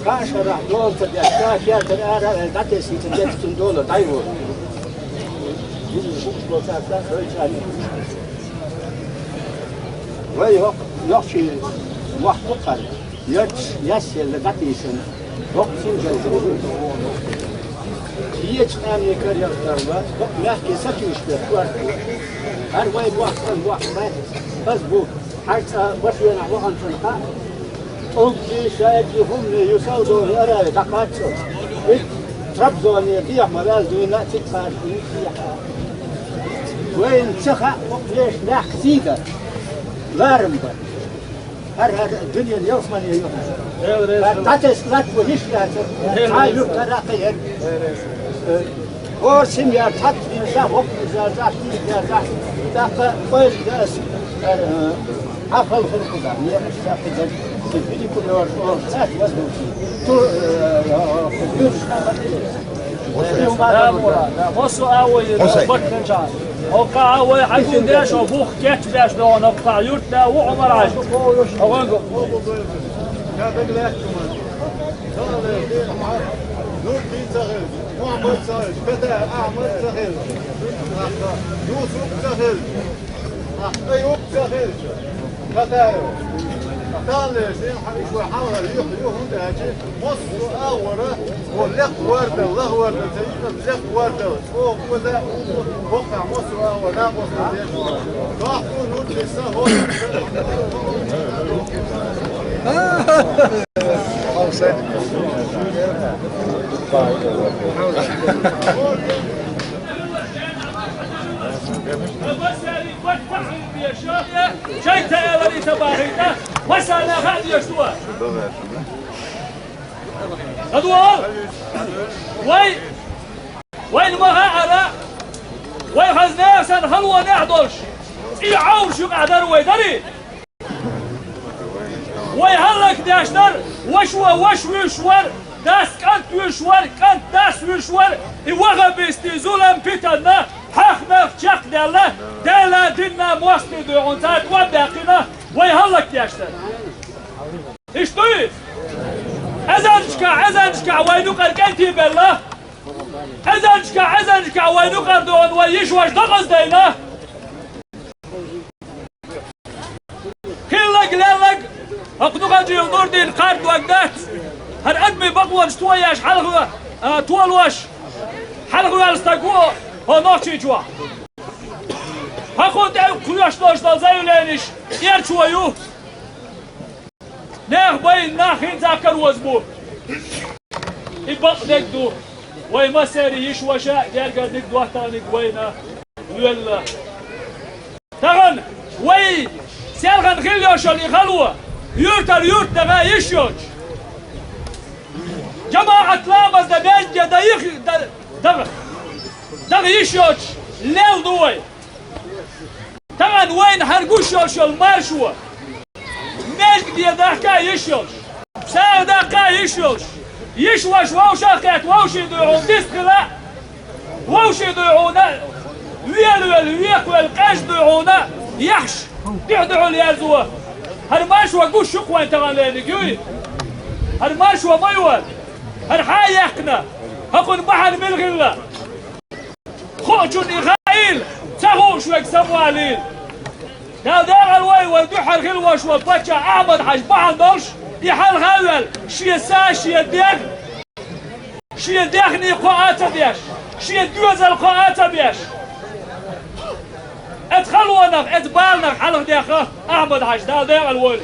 Кхаа шарахь дола ца деш, ша шаьртара ара а ваьлла, дӀатесийта деза цунна дола дӀайо. Вай хӀокху нохчийн мохк бу кхара, ярташ ясъелла дӀатийсина, хӀокху синкъерчу. Кхечу къаьмнийн карахь дарла, хӀокху мехкийн сатуьйсуш дерг корта бу. ХӀара вай бохкан бохк бац, хаза бу. ХьаьжцӀа машенахь ваханчунна хаьа, тӀулгий, шайгий, хӀуманний, Юсалдони арай дӀакхаччалц. Иза Трабзоне дехьа ма ваьлла дуьйна а, цига кхаччалц дехьа. Вайна ца хаьа, хӀокху вешан мехка сий дар, ларам бар. ХӀара-хӀара дуьненан ялсамане ю. ХӀара дӀатесна латта ву йиш яцара, цхьа а юьртара а кхиира. ХӀора сима яр цхьацца вийна, воккха вийна, цхьацца вийна, тӀаккха ойла дан ас, э, хьан хала хуьлу кхузахь, некъаш цхьацца дерг, цига великулёраш олуш цхьацца вазбуций. Ту, э, э, э, юьрташ хьан ма тӀе. Массо а вай, Хьусайн. Баккхинча. Хьо кхаъ вай хьаьжцӀа деш, хьо бух кечбеш боху, хьо кхаъ юьртда ву Ӏумар-Хьаьжа. Хьо ванга. Нурдин ца хилча, Мухьаммад ца хилча, Катаев Ахьмад ца хилча, Юсуп ца хилча, Аюб ца хилча, Катаев. Таханлерчу дийнахь хьан иш вай хьалха юха ю, хӀунда аьлча массо а агӀора, хьо лекха вардал, лаха вардал, ца юкъа лекха вардал, оха кхуза, хӀокхахь массо а агӀора накъосталла деш вара. Тахана Нурдин ца хилча, Шайтан элари ца бахийта, масана хаа деш ду. ЛадугӀал! Вай! Вайна ма хаьара! Вай хазна сан халонехь долуш! ЦӀий Ӏовлуш юкъахь дара вай, дарий? Вай хӀаллакдеш дара, ваша ваша вуьйш вара, дас кӀант вуьйш вара, кӀант дас вуьйш вара, и вахабистийн зулам питанна хьехнах чекхдаьлла, Дала динна мостагӀий дуьйхьун цара тӀом баьккхина, вай хӀаллакдеш дара. Иштта дуй? Эзанчка, эзанчка вай нукъар кӀентий белла, эзанчка, эзанчка вай нукъар догӀун вай йиш ваша докъаза дайна. Хиллаг, леллаг, хӀокху Нухаджиев Нурдин кхарда дог дац. ХӀара адамийн бакъонаш тоеш хьалха, а, толош, хьалха ваьлла стаг ву хӀо Нохчийчохь. ХӀокхунна тӀе кхоьш долуш долу заявленеш эрчо ю. Нехан байна нах хӀинца а кароза бу. И бакъдерг ду. Вай массеран йиш ваша а, гергарниг, доттагӀниг вайна лоьлла. Тахана вай селхана хила йолуш йолу и хало, юьртара юьрта даха йиш йоцуш, жамаӀат ламаз дан маьждиге дан йиш, дан, даха, даха йиш йоцуш лелла ду вай. Тахана вайна хӀара гуш йолуш йолу маршо, маьждиге дахка йиш йолуш, сагӀа даккха йиш йолуш, йиш ваша вовшах а кхетта, вовшийн дуьхьал дистхила, вовшийн дуьхьал велавелла, векхавелла къаьжна дуьхьал яхьаш, дуьхь-дуьхьал яьрзо. ХӀара маршо гуш ю-кх вайн таханлерниг, юй? ХӀара маршо ма ю вай. ХӀара хьан яьккхина? ХӀокхунна бахьана мила хилла? Хуучунна и хаийла, ца хууш верг самавалийла. Дала декъала войла вай дуьххьара хила волаш волу паччахь Ахьмад-Хьаьжа бахьана долуш, и хьалха а ваьлла, шен са, шен дегӀ, шен даьхни кхоа а ца деш, шен доьзал кхоа а ца беш, оцу халонах, оцу баланах хьалхадехна Ахьмад-Хьаьжа, Дала декъала войла.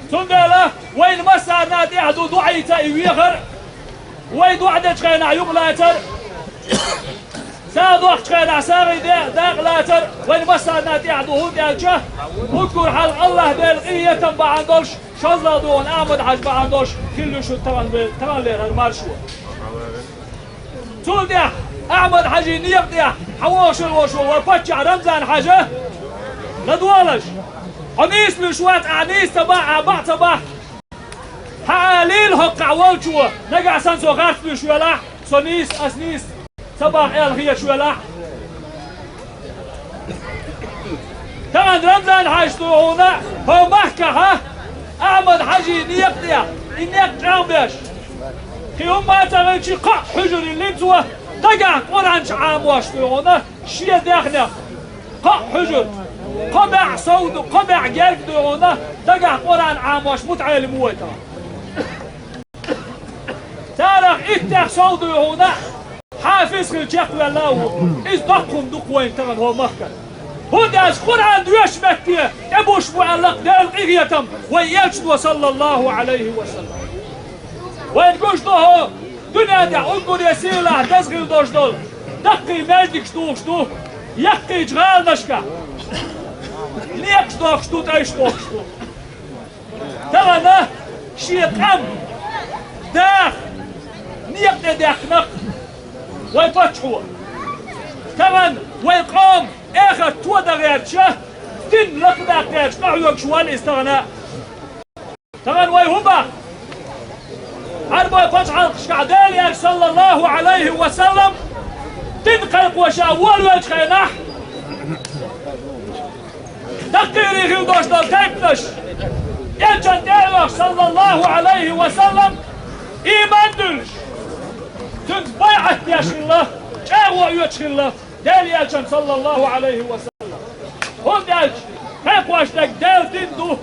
Цундела вайна массарна а тӀехь ду дуӀаца и вехар, вай дуӀа дечу хенахь юкъалацар, сагӀа доккхучу хенахь сагӀина де-, дакъалацар вайна массарна а тӀехь ду, хӀунда аьлча уггар хьалха АллахӀ Делан къинхетам бахьана долуш, шозлагӀа догӀу Ахьмад-Хьаьжа бахьана долуш хилла ю шуна таханле-, таханлера хӀара маршо. Цул тӀаьхьа Ахьмад-Хьаьжин некъа тӀехь хьан вогӀуш волуш волу вай паччахь Рамзан-Хьаьжа ладогӀалаш. Хьо нийса луьйш вац, ахь нийса ца бахь, ахь бакъ ца бахь. Хьан алийла хӀокхахь волчо, нагахь санна со харц луьйш велахь, со нийса, ас нийса ца бахь аьлла хеташ велахь. Тахана Рамзан-Хьаьжа ду хьуна, хӀокху махкахь Ахьмад-Хьаьжин некъа тӀехь, и некъ чӀагӀбеш. Кхин хӀумма а ца хилча, кхоъ хьуьжар йиллина цо, дагахь Къуръан чу Ӏамош ду хьуна, шен даьхнех. Кхоъ хьуьжар, кхо бӀе сов ду, кхо бӀе герга ду хьуна, дагахь Къуръан Ӏамош мутаӀелим ву вай тахана. Царах иттех сов ду хьуна, хьафиз хила чекхвелла а ву. Иза доккха хӀума ду-кх вайна тахана хӀокху махкара. ХӀунда аьлча Къуръан доьшучу метте тӀебуш бу аьлла-кх Делан къинхетам вайн Элчано, саллаллахӀу Ӏалайхи ва саллам. Вайна гуш ду хӀокху дуьнен тӀехь уггаре сийлахь деза хила долуш долу даккхий маьждигаш тухуш ду, яккхийчу гӀаланашкахь некъаш дохкуш ду, тӀайш дохкуш ду. Тахана шен къам, даха, некъа тӀе даьккхина-кх вай паччахьо. Тахана вай къоман эхарт тодан гӀерташ, дин лакхадаккха гӀерташ къахьоьгуш ван иза тахана. Тахана вай хӀун боху? Ӏарбойн пачхьалкхашкахь Делан Элча, саллаллахӀу Ӏалайхи ва саллам, дин кхайкхош волавеллачу хенахь, даккхийрий хила долуш долу тайпанаш, Элчан тӀе а оьхуш, саллаллахӀу Ӏалайхи ва саллам, ийман а дуьллуш, цуьнца байӀат деш хилла, чӀагӀо оьцуш хилла Делан Элчан, саллаллахӀу Ӏалайхи ва саллам. ХӀунда аьлча кхайкхош дерг Делан дин ду,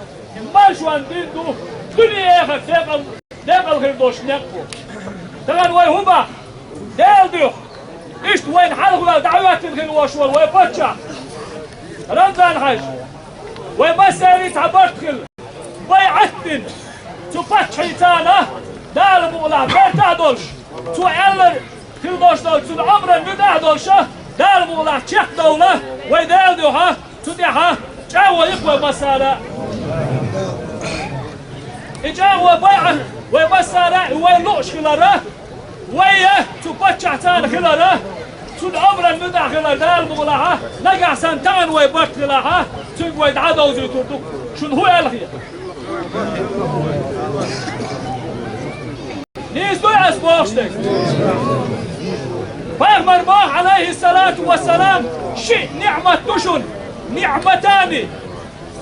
маршонан дин ду, дуьне-эхарт декъал, декъал хир долуш некъ бу. Тахана вай хӀун боху? Делан дуьхьа иштта вайна хьалхаваьлла дӀахӀоьттина хила волуш волу вай паччахь Рамзан-Хьаьжа, вай массеран цхьа барт хилла, байӀат дина, цу паччахьан царна Дала мукъалахь бертахь долуш, цо аьлларг хила долуш долу, цуьнан Ӏумран муьтӀахь долуш, Дала мукъалахь чекхдовла вай Делан дуьхьа, цу тӀехь чӀагӀо йи-кх вай массара. И чӀагӀо, байӀат вай массара, и вай лууш хилар, вай цу паччахьца хилар, цуьнан Ӏумран муьтӀахь хилар Дала мукъалахь, нагахь санна тахана вай барт хилахь, цуьнга вай дӀадовзуьйтур ду. Шуна хӀун аьлла хета? Нийса дуй ас бохуш дерг? Пайхамар боху, Ӏалайхиссалату вассалам, ши ниӀмат ду шуна, ниӀматани,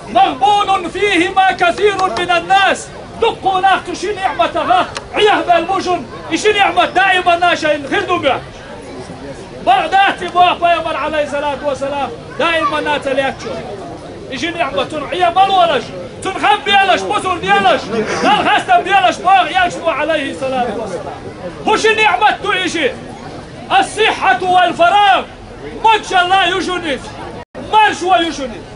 магъбунун фихима касирун минан нас. Дуккха нах цу ши ниӀматах Ӏехабелла бу шуна, и ши ниӀмат даиманна шайна хир ду моьттуш. Бакъ дац и боху пайхамар, Ӏалайхиссалату вассалам, даиманна ца лаьтташ. И ши ниӀмат цунах Ӏе ма лолаш, цунна хам белаш, бусург делаш, Далла хастам белаш боху Элчано, Ӏалайхиссалату вассалам. ХӀун ши ниӀмат ду и ши? Ас-сиххьату вал фарагӀ. Могушалла ю шуна иза. Маршо ю шуна иза.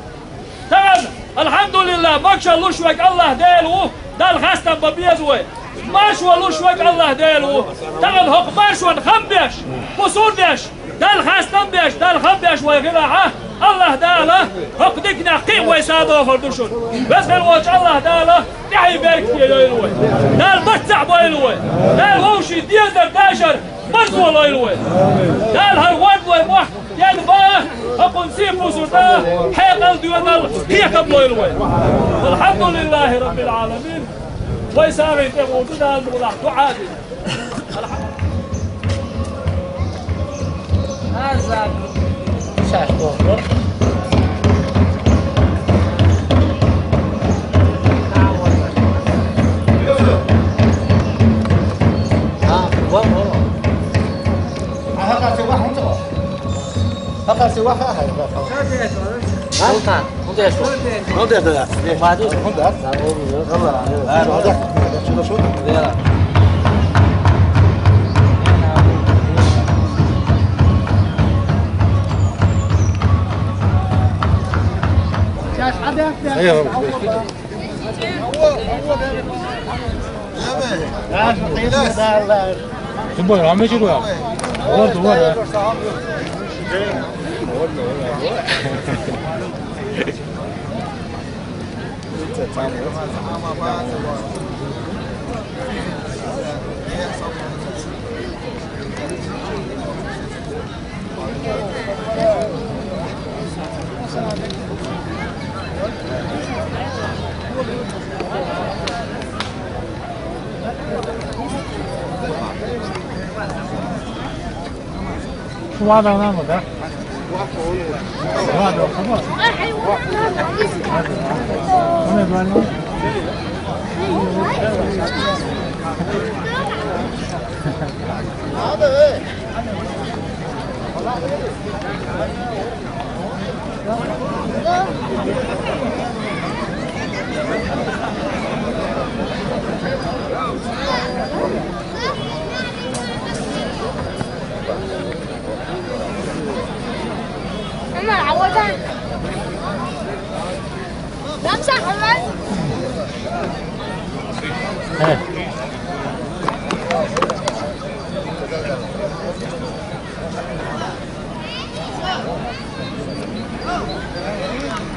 Тахана, алхьамдулиллахӀ, могушалла луш верг АллахӀ Дела ву, Далла хастам бан беза вай. Маршо луш верг АллахӀ Дела ву. Тахана хӀокху маршонна хам беш, бусург деш, Далла хастам беш, Далла хам беш вай хилахь, АллахӀ Дала хӀокху диканех кхин а вай садохур ду шуна. Веза хир волчу АллахӀ Дала тӀаьхье беркате йойла вай. Дала барт цхьаъ бойла вай. Дала вовшийн дезар, дашар марзо лойла вай. Дала хӀара вон вай мохь, ден бан, хӀокхунна сий-бусург дан, хьекъал, доьналла, кхетам лойла вай. АлхьамдулиллахӀи раббил Ӏаламин. Вай сагӀина тӀе гӀур ду Дала мукъалахь, дуӀа дина. Ша тохур. Sultan, não deixa. Não deixa. Não deixa. Não deixa. Não deixa. Ayağım. Dur buyur, Ahmet Çelik abi. Dur, dur, dur. Şu var da var mı da? Var da, tamam. Bu ne böyle?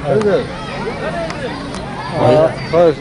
Evet. Aa, hayır.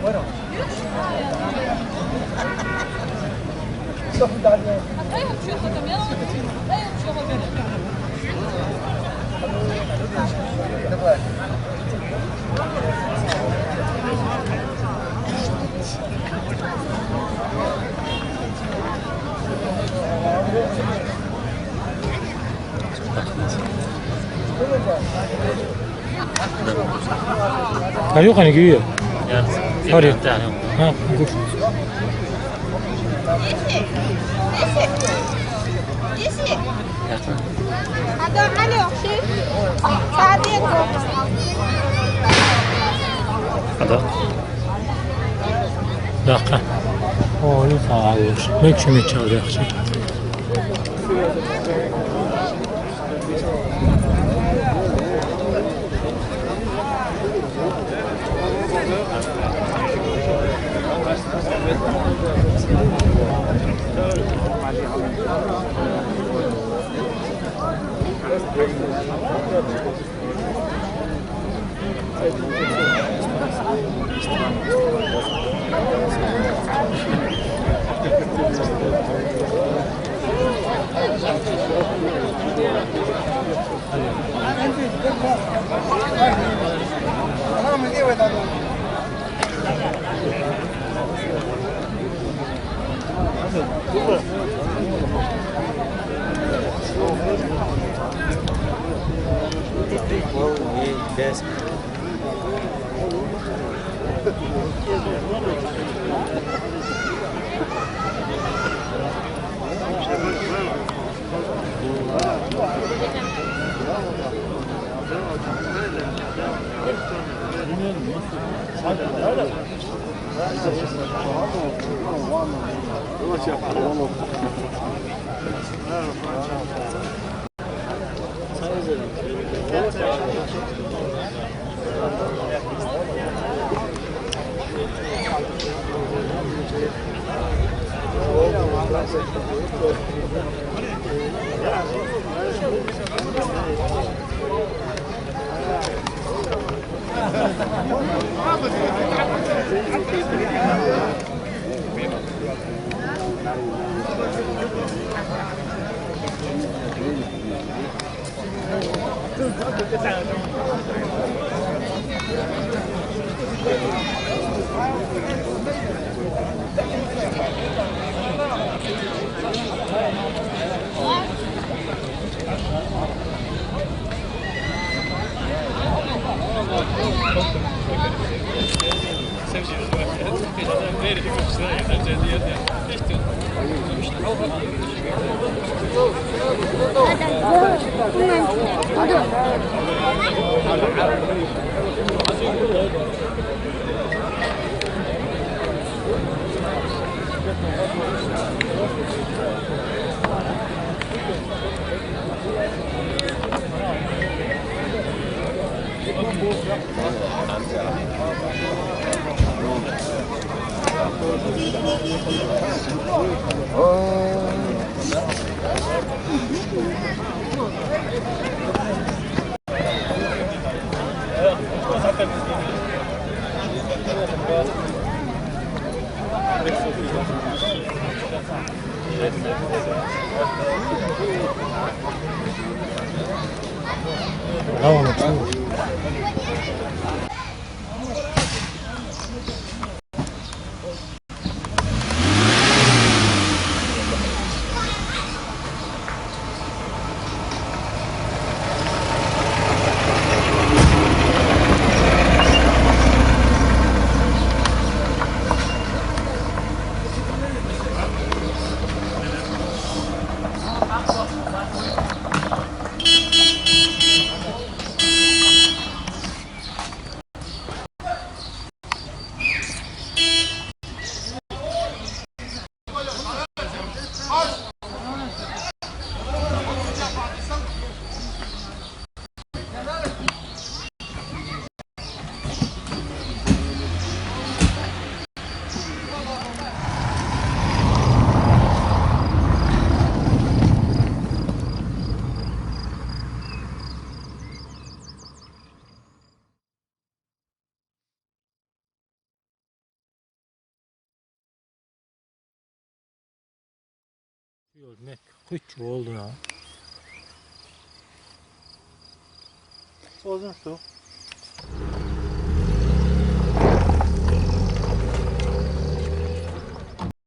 Bueno. Alo, qani, geliyor. Hadi. Ha, dur. Hadi. Dakika. Oy, sağ ol. Ne için mi çağırıyorsun? Yol ne? Hiç oldu ya. Olsun su.